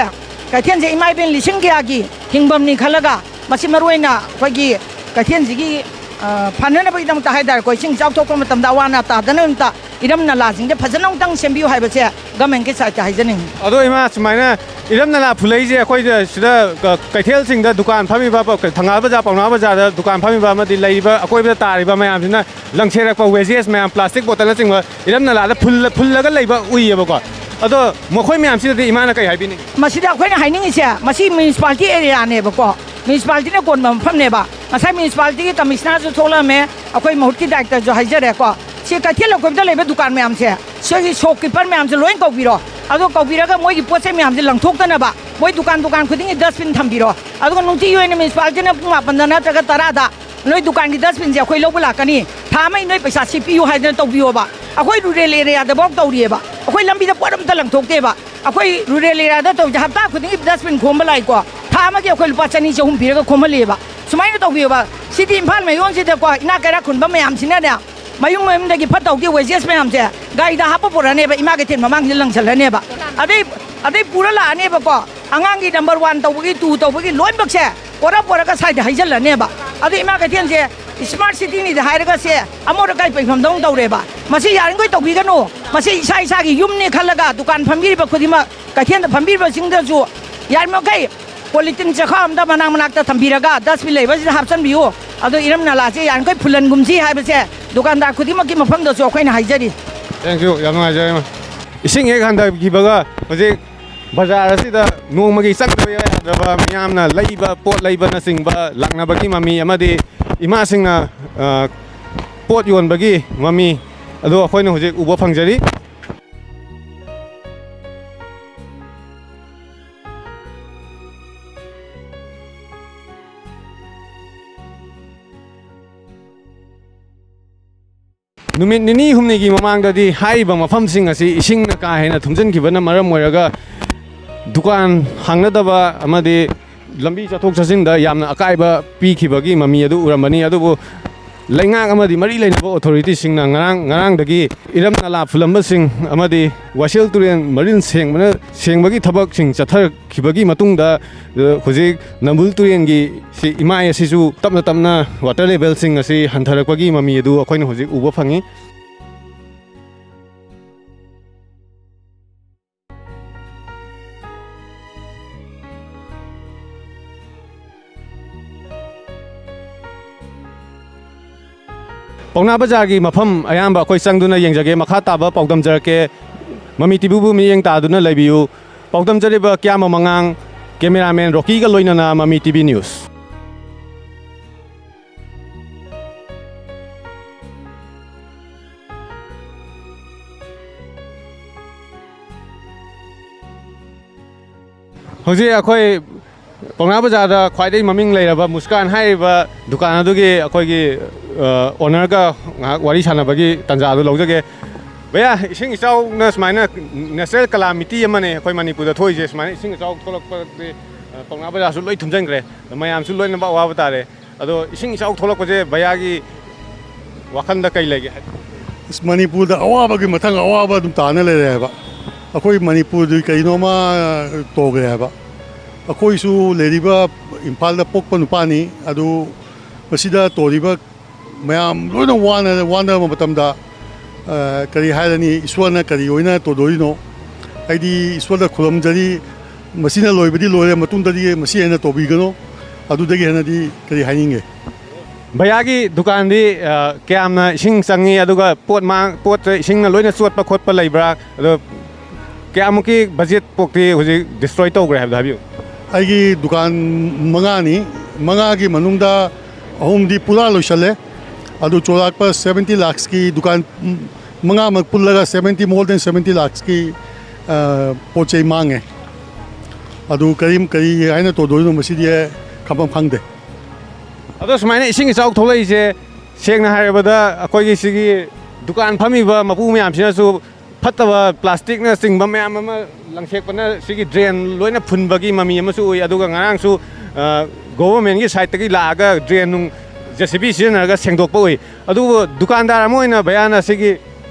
ꯀꯩꯊꯦꯜꯁꯦ ꯏꯃꯥ ꯏꯕꯦꯟ ꯂꯤꯁꯤꯡ ꯀꯌꯥꯒꯤ ꯍꯤꯡꯐꯝꯅꯤ ꯈꯜꯂꯒ, ꯃꯁꯤ ꯃꯔꯨꯑꯣꯏꯅ ꯑꯩꯈꯣꯏꯒꯤ ꯀꯩꯊꯦꯜꯁꯤꯒꯤ, ꯑ, ꯐꯅꯅꯕꯒꯤꯗꯃꯛꯇ ꯍꯥꯏꯇꯥꯔꯦꯀꯣ, ꯏꯁꯤꯡ ꯏꯆꯥꯎ ꯊꯣꯛꯄ ꯃꯇꯝꯗ ꯑꯋꯥ ꯑꯅꯥ ꯇꯥꯗꯅꯕꯒꯤꯗꯃꯛꯇ ꯏꯔꯝ ꯅꯂꯥꯁꯤꯡꯁꯦ ꯐꯖꯅ ꯑꯃꯨꯛꯇꯪ ꯁꯦꯝꯕꯤꯌꯨ ꯍꯥꯏꯕꯁꯦ ꯒꯃꯦꯟꯒꯤ ꯁꯥꯏꯠꯇ ꯍꯥꯏꯖꯅꯤꯡꯉꯤ꯫ ꯑꯗꯣ ꯏꯃꯥ, ꯁꯨꯃꯥꯏꯅ ꯏꯔꯝ ꯅꯂꯥ ꯐꯨꯜꯂꯛꯏꯁꯦ ꯑꯩꯈꯣꯏꯗ ꯁꯤꯗ ꯀ-, ꯀꯩꯊꯦꯜꯁꯤꯡꯗ ꯗꯨꯀꯥꯟ ꯐꯝꯃꯤꯕ, ꯄ-, ꯊꯪꯒꯥꯜ ꯕꯖꯥꯔ, ꯄꯥꯎꯅꯥ ꯕꯖꯥꯔꯗ ꯗꯨꯀꯥꯟ ꯐꯝꯃꯤꯕ ꯑꯃꯗꯤ ꯂꯩꯔꯤꯕ ꯑꯀꯣꯏꯕꯗ ꯇꯥꯔꯤꯕ ꯃꯌꯥꯝꯁꯤꯅ ꯂꯪꯊꯦꯔꯛꯄ ꯋꯦꯁꯇꯦꯖ ꯃꯌꯥꯝ, ꯄ꯭ꯂꯥꯁꯇꯤꯛ ꯕꯣꯇꯜꯅꯆꯤꯡꯕ ꯏꯔꯝ ꯅꯂꯥꯗ ꯐꯨꯜꯂ-, ꯐꯨꯜꯂꯒ ꯂꯩꯕ ꯎꯏꯌꯦꯕꯀꯣ꯫ ꯑꯗꯣ ꯃꯈꯣꯏ ꯃꯌꯥꯝꯁꯤꯗꯗꯤ ꯏꯃꯥꯅ ꯀꯩ ꯍꯥꯏꯕꯤꯅꯤꯡꯉꯤ? ꯃꯁꯤꯗ ꯑꯩꯈꯣꯏꯅ ꯍꯥꯏꯅꯤꯡꯉꯤꯁꯦ, ꯃꯁꯤ ꯃ꯭ꯌꯨꯅꯤꯁꯤꯄꯥꯂꯤꯇꯤ ꯑꯦꯔꯤꯌꯥꯅꯦꯕꯀꯣ, ꯃ꯭ꯌꯨꯅꯤꯁꯤꯄꯥꯂꯤꯇꯤꯅ ꯀꯣꯟꯕ ꯃꯐꯝꯅꯦꯕ꯫ ꯉꯁꯥꯏ ꯃ꯭ꯌꯨꯅꯤꯁꯤꯄꯥꯂꯤꯇꯤꯒꯤ ꯀꯃꯤꯁꯅꯔꯁꯨ ꯊꯣꯛꯂꯛꯑꯝꯃꯦ, ꯑꯩꯈꯣꯏ ꯃꯍꯨꯠꯀꯤ ꯗꯥꯏꯔꯦꯛꯇꯔꯁꯨ ꯍꯥꯏꯖꯔꯦꯀꯣ꯫ ꯁꯤ ꯀꯩꯊꯦꯜ ꯑꯀꯣꯏꯕꯗ ꯂꯩꯕ ꯗꯨꯀꯥꯟ ꯃꯌꯥꯝꯁꯦ, ꯁꯤꯒꯤ ꯁꯣꯞꯀꯤꯄꯔ ꯃꯌꯥꯝꯁꯦ ꯂꯣꯏ ꯀꯧꯕꯤꯔꯣ, ꯑꯗꯨꯒ ꯀꯧꯕꯤꯔꯒ ꯃꯣꯏꯒꯤ ꯄꯣꯠ ꯆꯩ ꯃꯌꯥꯝꯁꯦ ꯂꯪꯊꯣꯛꯇꯅꯕ ꯃꯣꯏ ꯗꯨꯀꯥꯟ, ꯗꯨꯀꯥꯟ ꯈꯨꯗꯤꯡꯒꯤ ꯗꯁꯕꯤꯟ ꯊꯝꯕꯤꯔꯣ꯫ ꯑꯗꯨꯒ ꯅꯨꯡꯇꯤꯒꯤ ꯑꯣꯏꯅ ꯃ꯭ꯌꯨꯅꯤꯁꯤꯄꯥꯂꯤꯇꯤꯅ ꯄꯨꯡ ꯃꯥꯄꯟꯗ ꯅꯠꯇ꯭ꯔꯒ ꯇꯔꯥꯗ ꯅꯣꯏ ꯗꯨꯀꯥꯟꯒꯤ ꯗꯁꯕꯤꯟꯁꯦ ꯑꯩꯈꯣꯏ ꯂꯧꯕ ꯂꯥꯛꯀꯅꯤ, ꯊꯥ ꯑꯃꯒꯤ ꯅꯣꯏ ꯄꯩꯁꯥ ꯁꯤ ꯄꯤꯌꯨ ꯍꯥꯏꯗꯅ ꯇꯧꯕꯤꯌꯣꯕ꯫ ꯑꯩꯈꯣꯏ ꯔꯨꯔꯦꯜ ꯑꯦꯔꯤꯌꯥꯗꯐꯥꯎ ꯇꯧꯔꯤꯑꯕ, ꯑꯩꯈꯣꯏ ꯂꯝꯕꯤꯗ ꯄꯣꯠ ꯑꯝꯇ ꯂꯪꯊꯣꯛꯇꯦꯕ꯫ ꯑꯩꯈꯣꯏ ꯔꯨꯔꯦꯜ ꯑꯦꯔꯤꯌꯥꯗ ꯇꯧꯔꯤꯁꯦ ꯍꯞꯇꯥ ꯈꯨꯗꯤꯡꯒꯤ ꯗꯁꯕꯤꯟ ꯈꯣꯝꯕ ꯂꯥꯛꯏꯀꯣ, ꯑꯃꯒꯤ ꯑꯩꯈꯣꯏ ꯂꯨꯄꯥ ꯆꯅꯤ ꯆꯍꯨꯝ ꯄꯤꯔꯒ ꯈꯣꯝꯍꯜꯂꯤꯑꯕ꯫ ꯁꯨꯃꯥꯏꯅ ꯇꯧꯕꯤꯌꯣꯕ꯫ ꯁꯤꯗꯤ ꯏꯝꯐꯥꯜ ꯃꯌꯣꯟꯁꯤꯗꯀꯣ, ꯏꯅꯥꯛ ꯀꯩꯔꯥꯛ ꯈꯨꯟꯕ ꯃꯌꯥꯝꯁꯤꯅꯅꯦ, ꯃꯌꯨꯝ ꯃꯌꯨꯝꯗꯒꯤ ꯐꯠꯇ ꯍꯥꯎꯗꯤ ꯋꯦꯁꯦꯁ ꯃꯌꯥꯝꯁꯦ ꯒꯥꯔꯤꯗ ꯍꯥꯞꯄ ꯄꯨꯔꯛꯑꯅꯦꯕ, ꯏꯃꯥ ꯀꯩꯊꯦꯜ ꯃꯃꯥꯡꯁꯤꯗ ꯂꯪꯁꯜꯂꯅꯦꯕ꯫ ꯑꯗꯩ, ꯑꯗꯩ ꯄꯨꯔ ꯂꯥꯛꯑꯅꯦꯕꯀꯣ, ꯑꯉꯥꯡꯒꯤ ꯅꯝꯕꯔ ꯋꯥꯟ ꯇꯧꯕꯒꯤ, ꯇꯨ ꯇꯧꯕꯒꯤ ꯂꯣꯏꯅꯃꯛꯁꯦ ꯄꯣꯔ ꯄꯣꯔꯒ ꯁ꯭ꯋꯥꯏꯗ ꯍꯩꯖꯜꯂꯅꯦꯕ꯫ ꯑꯗꯨ ꯏꯃꯥ ꯀꯩꯊꯦꯜꯁꯦ ꯁ꯭ꯃꯥꯔꯠ ꯁꯤꯇꯤꯅꯤꯗ ꯍꯥꯏꯔꯒ ꯁꯦ ꯑꯃꯣꯠ ꯑꯀꯥꯏ ꯄꯩꯐꯝꯗꯧꯅ ꯇꯧꯔꯦꯕ꯫ ꯃꯁꯤ ꯌꯥꯔꯤꯈꯣꯏ ꯇꯧꯕꯤꯒꯅꯨ꯫ ꯃꯁꯤ ꯏꯁꯥ ꯏꯁꯥꯒꯤ ꯌꯨꯝꯅꯤ ꯈꯜꯂꯒ ꯗꯨꯀꯥꯟ ꯐꯝꯕꯤꯔꯤꯕ ꯈꯨꯗꯤꯡꯃꯛ, ꯀꯩꯊꯦꯜꯗ ꯐꯝꯕꯤꯔꯤꯕꯁꯤꯡꯗꯁꯨ ꯌꯥꯔꯤꯃꯈꯩ ꯄꯣꯂꯤꯊꯤꯟ ꯆꯦꯈꯥꯎ ꯑꯝꯗ ꯃꯅꯥꯛ ꯃꯅꯥꯛꯇ ꯊꯝꯕꯤꯔꯒ ꯗꯁꯕꯤꯟ ꯂꯩꯕꯁꯤꯗ ꯍꯥꯞꯆꯤꯟꯕꯤꯌꯨ꯫ ꯑꯗꯣ ꯏꯔꯝ ꯅꯂꯥꯁꯦ ꯌꯥꯔꯤꯈꯣꯏ ꯐꯨꯜꯍꯟꯒꯨꯝꯁꯤ ꯍꯥꯏꯕꯁꯦ ꯗꯨꯀꯥꯟꯗꯥꯔ ꯈꯨꯗꯤꯡꯃꯛꯀꯤ ꯃꯐꯝꯗꯁꯨ ꯑꯩꯈꯣꯏꯅ ꯍꯥꯏꯖꯔꯤ꯫ Thank you, ꯌꯥꯝ ꯅꯨꯡꯉꯥꯏꯖꯔꯦ, ꯏꯃꯥ꯫ ꯏꯁꯤꯡ ꯍꯦꯛ ꯍꯟꯊꯈꯤꯕꯒ ꯍꯧꯖꯤꯛ ꯕꯖꯥꯔ ꯑꯁꯤꯗ ꯅꯣꯡꯃꯒꯤ ꯆꯪꯗꯕ ꯌꯥꯗ꯭ꯔꯕ ꯃꯤꯌꯥꯝꯅ ꯂꯩꯕ, ꯄꯣꯠ ꯂꯩꯕꯅꯆꯤꯡꯕ ꯂꯥꯛꯅꯕꯒꯤ ꯃꯃꯤ ꯑꯃꯗꯤ ꯏꯃꯥꯁꯤꯡꯅ, ꯑ, ꯄꯣꯠ ꯌꯣꯟꯕꯒꯤ ꯃꯃꯤ ꯑꯗꯨ ꯑꯩꯈꯣꯏꯅ ꯍꯧꯖꯤꯛ ꯎꯕ ꯐꯪꯖꯔꯤ꯫ ꯅꯨꯃꯤꯠ ꯅꯤꯅꯤ ꯍꯨꯝꯅꯤꯒꯤ ꯃꯃꯥꯡꯗꯗꯤ ꯍꯥꯏꯔꯤꯕ ꯃꯐꯝꯁꯤꯡ ꯑꯁꯤ ꯏꯁꯤꯡꯅ ꯀꯥ ꯍꯦꯟꯅ ꯊꯨꯝꯖꯤꯟꯈꯤꯕꯅ ꯃꯔꯝ ꯑꯣꯏꯔꯒ ꯗꯨꯀꯥꯟ ꯍꯥꯡꯅꯗꯕ ꯑꯃꯗꯤ ꯂꯝꯕꯤ ꯆꯠꯊꯣꯛ ꯆꯠꯁꯤꯟꯗ ꯌꯥꯝꯅ ꯑꯀꯥꯏꯕ ꯄꯤꯈꯤꯕꯒꯤ ꯃꯃꯤ ꯑꯗꯨ ꯎꯔꯝꯕꯅꯤ꯫ ꯑꯗꯨꯕꯨ ꯂꯩꯉꯥꯛ ꯑꯃꯗꯤ ꯃꯔꯤ ꯂꯩꯅꯕ ꯑꯣꯊꯣꯔꯤꯇꯤꯁꯤꯡꯅ ꯉꯔꯥꯡ, ꯉꯔꯥꯡꯗꯒꯤ ꯏꯔꯝ ꯅꯂꯥ ꯐꯨꯜꯂꯝꯕꯁꯤꯡ ꯑꯃꯗꯤ ꯋꯥꯁꯦꯜ ꯇꯨꯔꯦꯜ ꯃꯔꯤꯜ ꯁꯦꯡꯕꯅ, ꯁꯦꯡꯕꯒꯤ ꯊꯕꯛꯁꯤꯡ ꯆꯠꯊꯔꯛꯈꯤꯕꯒꯤ ꯃꯇꯨꯡꯗ, ꯑ, ꯍꯧꯖꯤꯛ ꯅꯝꯕꯨꯜ ꯇꯨꯔꯦꯜꯒꯤ ꯁꯤ ꯏꯃꯥꯏ ꯑꯁꯤꯁꯨ ꯇꯞꯅ ꯇꯞꯅ ꯋꯥꯇꯔ ꯂꯦꯚꯦꯜꯁꯤꯡ ꯑꯁꯤ ꯍꯟꯊꯔꯛꯄꯒꯤ ꯃꯃꯤ ꯑꯗꯨ ꯑꯩꯈꯣꯏꯅ ꯍꯧꯖꯤꯛ ꯎꯕ ꯐꯪꯉꯤ꯫ ꯄꯥꯎꯅꯥ ꯕꯖꯥꯔꯒꯤ ꯃꯐꯝ ꯑꯌꯥꯝꯕ ꯑꯩꯈꯣꯏ ꯆꯪꯗꯨꯅ ꯌꯦꯡꯖꯒꯦ꯫ ꯃꯈꯥ ꯇꯥꯕ ꯄꯥꯎꯗꯝꯖꯔꯛꯀꯦ꯫ ꯃꯃꯤ ꯇꯤꯚꯤꯕꯨ ꯃꯤꯠꯌꯦꯡ ꯇꯥꯗꯨꯅ ꯂꯩꯕꯤꯌꯨ꯫ ꯄꯥꯎꯗꯝꯖꯔꯤꯕ ꯀ꯭ꯌꯥꯃ ꯃꯉꯥꯡ, ꯀꯦꯃꯦꯔꯥꯃꯦꯟ ꯔꯣꯀꯤꯒ ꯂꯣꯏꯅꯅ ꯃꯃꯤ ꯇꯤꯚꯤ ꯅ꯭ꯌꯨꯁ꯫ ꯍꯧꯖꯤꯛ ꯑꯩꯈꯣꯏ ꯄꯥꯎꯅꯥ ꯕꯖꯥꯔꯗ ꯈ꯭ꯋꯥꯏꯗꯒꯤ ꯃꯃꯤꯡ ꯂꯩꯔꯕ ꯃꯨꯁꯀꯥꯟ ꯍꯥꯏꯔꯤꯕ ꯗꯨꯀꯥꯟ ꯑꯗꯨꯒꯤ ꯑꯩꯈꯣꯏꯒꯤ, ꯑ, ꯑꯣꯅꯔꯒ ꯉꯥꯏꯍꯥꯛ ꯋꯥꯔꯤ ꯁꯥꯟꯅꯕꯒꯤ ꯇꯥꯟꯖꯥ ꯑꯗꯨ ꯂꯧꯖꯒꯦ꯫ ꯚꯩꯌꯥ, ꯏꯁꯤꯡ ꯏꯆꯥꯎꯅ ꯁꯨꯃꯥꯏꯅ natural calamity ꯑꯃꯅꯦ ꯑꯩꯈꯣꯏ ꯃꯅꯤꯄꯨꯔꯗ ꯊꯣꯛꯏꯁꯦ꯫ ꯁꯨꯃꯥꯏꯅ ꯏꯁꯤꯡ ꯏꯆꯥꯎ ꯊꯣꯛꯂꯛꯄꯗꯤ, ꯑ, ꯄꯥꯎꯅꯥ ꯕꯖꯥꯔꯁꯨ ꯂꯣꯏ ꯊꯨꯝꯖꯤꯟꯈ꯭ꯔꯦ꯫ ꯃꯌꯥꯝꯁꯨ ꯂꯣꯏꯅꯃꯛ ꯑꯋꯥꯕ ꯇꯥꯔꯦ꯫ ꯑꯗꯣ ꯏꯁꯤꯡ ꯏꯆꯥꯎ ꯊꯣꯛꯂꯛꯄꯁꯦ ꯚꯩꯌꯥꯒꯤ ꯋꯥꯈꯜꯗ ꯀꯩ ꯂꯩꯒꯦ? ꯑꯁ, ꯃꯅꯤꯄꯨꯔꯗ ꯑꯋꯥꯕꯒꯤ ꯃꯊꯪ ꯑꯋꯥꯕ ꯑꯗꯨꯝ ꯇꯥꯅ ꯂꯩꯔꯦ ꯍꯥꯏꯕ꯫ ꯑꯩꯈꯣꯏ ꯃꯅꯤꯄꯨꯔꯗꯨ ꯀꯩꯅꯣꯝꯃ ꯇꯧꯈ꯭ꯔꯦ ꯍꯥꯏꯕ꯫ ꯑꯩꯈꯣꯏꯁꯨ ꯂꯩꯔꯤꯕ ꯏꯝꯐꯥꯜꯗ ꯄꯣꯛꯄ ꯅꯨꯄꯥꯅꯤ꯫ ꯑꯗꯨ ꯃꯁꯤꯗ ꯇꯧꯔꯤꯕ ꯃꯌꯥꯝ ꯂꯣꯏꯅ ꯋꯥꯅ, ꯋꯥꯅꯕ ꯃꯇꯝꯗ, ꯑ, ꯀꯔꯤ ꯍꯥꯏꯔꯅꯤ? ꯏꯁꯣꯔꯅ ꯀꯔꯤ ꯑꯣꯏꯅ ꯇꯧꯗꯣꯔꯤꯅꯣ? ꯑꯩꯗꯤ ꯏꯁꯣꯔꯗ ꯈꯨꯔꯨꯝꯖꯔꯤ, ꯃꯁꯤꯅ ꯂꯣꯏꯕꯗꯤ ꯂꯣꯏꯔꯦ, ꯃꯇꯨꯡꯗꯗꯤ ꯃꯁꯤ ꯍꯦꯟꯅ ꯇꯧꯕꯤꯒꯅꯨ꯫ ꯑꯗꯨꯗꯒꯤ ꯍꯦꯟꯅꯗꯤ ꯀꯔꯤ ꯍꯥꯏꯅꯤꯡꯒꯦ? ꯚꯩꯌꯥꯒꯤ ꯗꯨꯀꯥꯟꯗꯤ, ꯑ, ꯀꯌꯥꯝꯅ ꯏꯁꯤꯡ ꯆꯪꯉꯤ, ꯑꯗꯨꯒ ꯄꯣꯠ ꯃꯥꯡ-, ꯄꯣꯠꯇ ꯏꯁꯤꯡꯅ ꯂꯣꯏꯅ ꯆꯣꯠꯄ ꯈꯣꯠꯄ ꯂꯩꯕ꯭ꯔꯥ? ꯑꯗꯣ ꯀꯌꯥꯃꯨꯛꯀꯤ ꯕꯖꯦꯠ ꯄꯣꯛꯇꯤ ꯍꯧꯖꯤꯛ ꯗꯤꯁꯇ꯭ꯔꯣꯏ ꯇꯧꯈ꯭ꯔꯦ ꯍꯥꯏꯕꯗꯣ ꯍꯥꯏꯕꯤꯌꯨ꯫ ꯑꯩꯒꯤ ꯗꯨꯀꯥꯟ ꯃꯉꯥꯅꯤ, ꯃꯉꯥꯒꯤ ꯃꯅꯨꯡꯗ ꯑꯍꯨꯝꯗꯤ ꯄꯨꯔꯥ ꯂꯣꯏꯁꯜꯂꯦ꯫ ꯑꯗꯨ ꯆꯥꯎꯔꯥꯛꯄ seventy lakhsꯀꯤ ꯗꯨꯀꯥꯟ, ꯎꯝ, ꯃꯉꯥꯃꯛ ꯄꯨꯜꯂꯒ seventy, more than seventy lakhsꯀꯤ, ꯑ, ꯄꯣꯠ ꯆꯩ ꯃꯥꯡꯉꯦ꯫ ꯑꯗꯨ ꯀꯔꯤ, ꯀꯔꯤ ꯍꯥꯏꯅ ꯇꯧꯗꯣꯏꯅꯣ ꯃꯁꯤꯗꯤ ꯈꯪꯐꯝ ꯈꯪꯗꯦ꯫ ꯑꯗꯣ ꯁꯨꯃꯥꯏꯅ ꯏꯁꯤꯡ ꯏꯆꯥꯎ ꯊꯣꯛꯂꯛꯏꯁꯦ, ꯁꯦꯡꯅ ꯍꯥꯏꯔꯕꯗ, ꯑꯩꯈꯣꯏꯒꯤ ꯁꯤꯒꯤ ꯗꯨꯀꯥꯟ ꯐꯝꯃꯤꯕ ꯃꯄꯨ ꯃꯌꯥꯝꯁꯤꯅꯁꯨ ꯐꯠꯇꯕ ꯄ꯭ꯂꯥꯁꯇꯤꯛꯅꯆꯤꯡꯕ ꯃꯌꯥꯝ ꯑꯃ ꯂꯪꯊꯦꯛꯄꯅ ꯁꯤꯒꯤ drain ꯂꯣꯏꯅ ꯐꯨꯟꯕꯒꯤ ꯃꯃꯤ ꯑꯃꯁꯨ ꯎꯏ꯫ ꯑꯗꯨꯒ ꯉꯔꯥꯡꯁꯨ, ꯑ, governmentꯀꯤ sideꯇꯒꯤ ꯂꯥꯛꯑꯒ drain ꯅꯨꯡ JCB ꯁꯤꯖꯤꯟꯅꯔꯒ ꯁꯦꯡꯗꯣꯛꯄ ꯎꯏ꯫ ꯑꯗꯨꯕꯨ ꯗꯨꯀꯥꯟꯗꯥꯔ ꯑꯃ ꯑꯣꯏꯅ ꯚꯩꯌꯥꯅ ꯁꯤꯒꯤ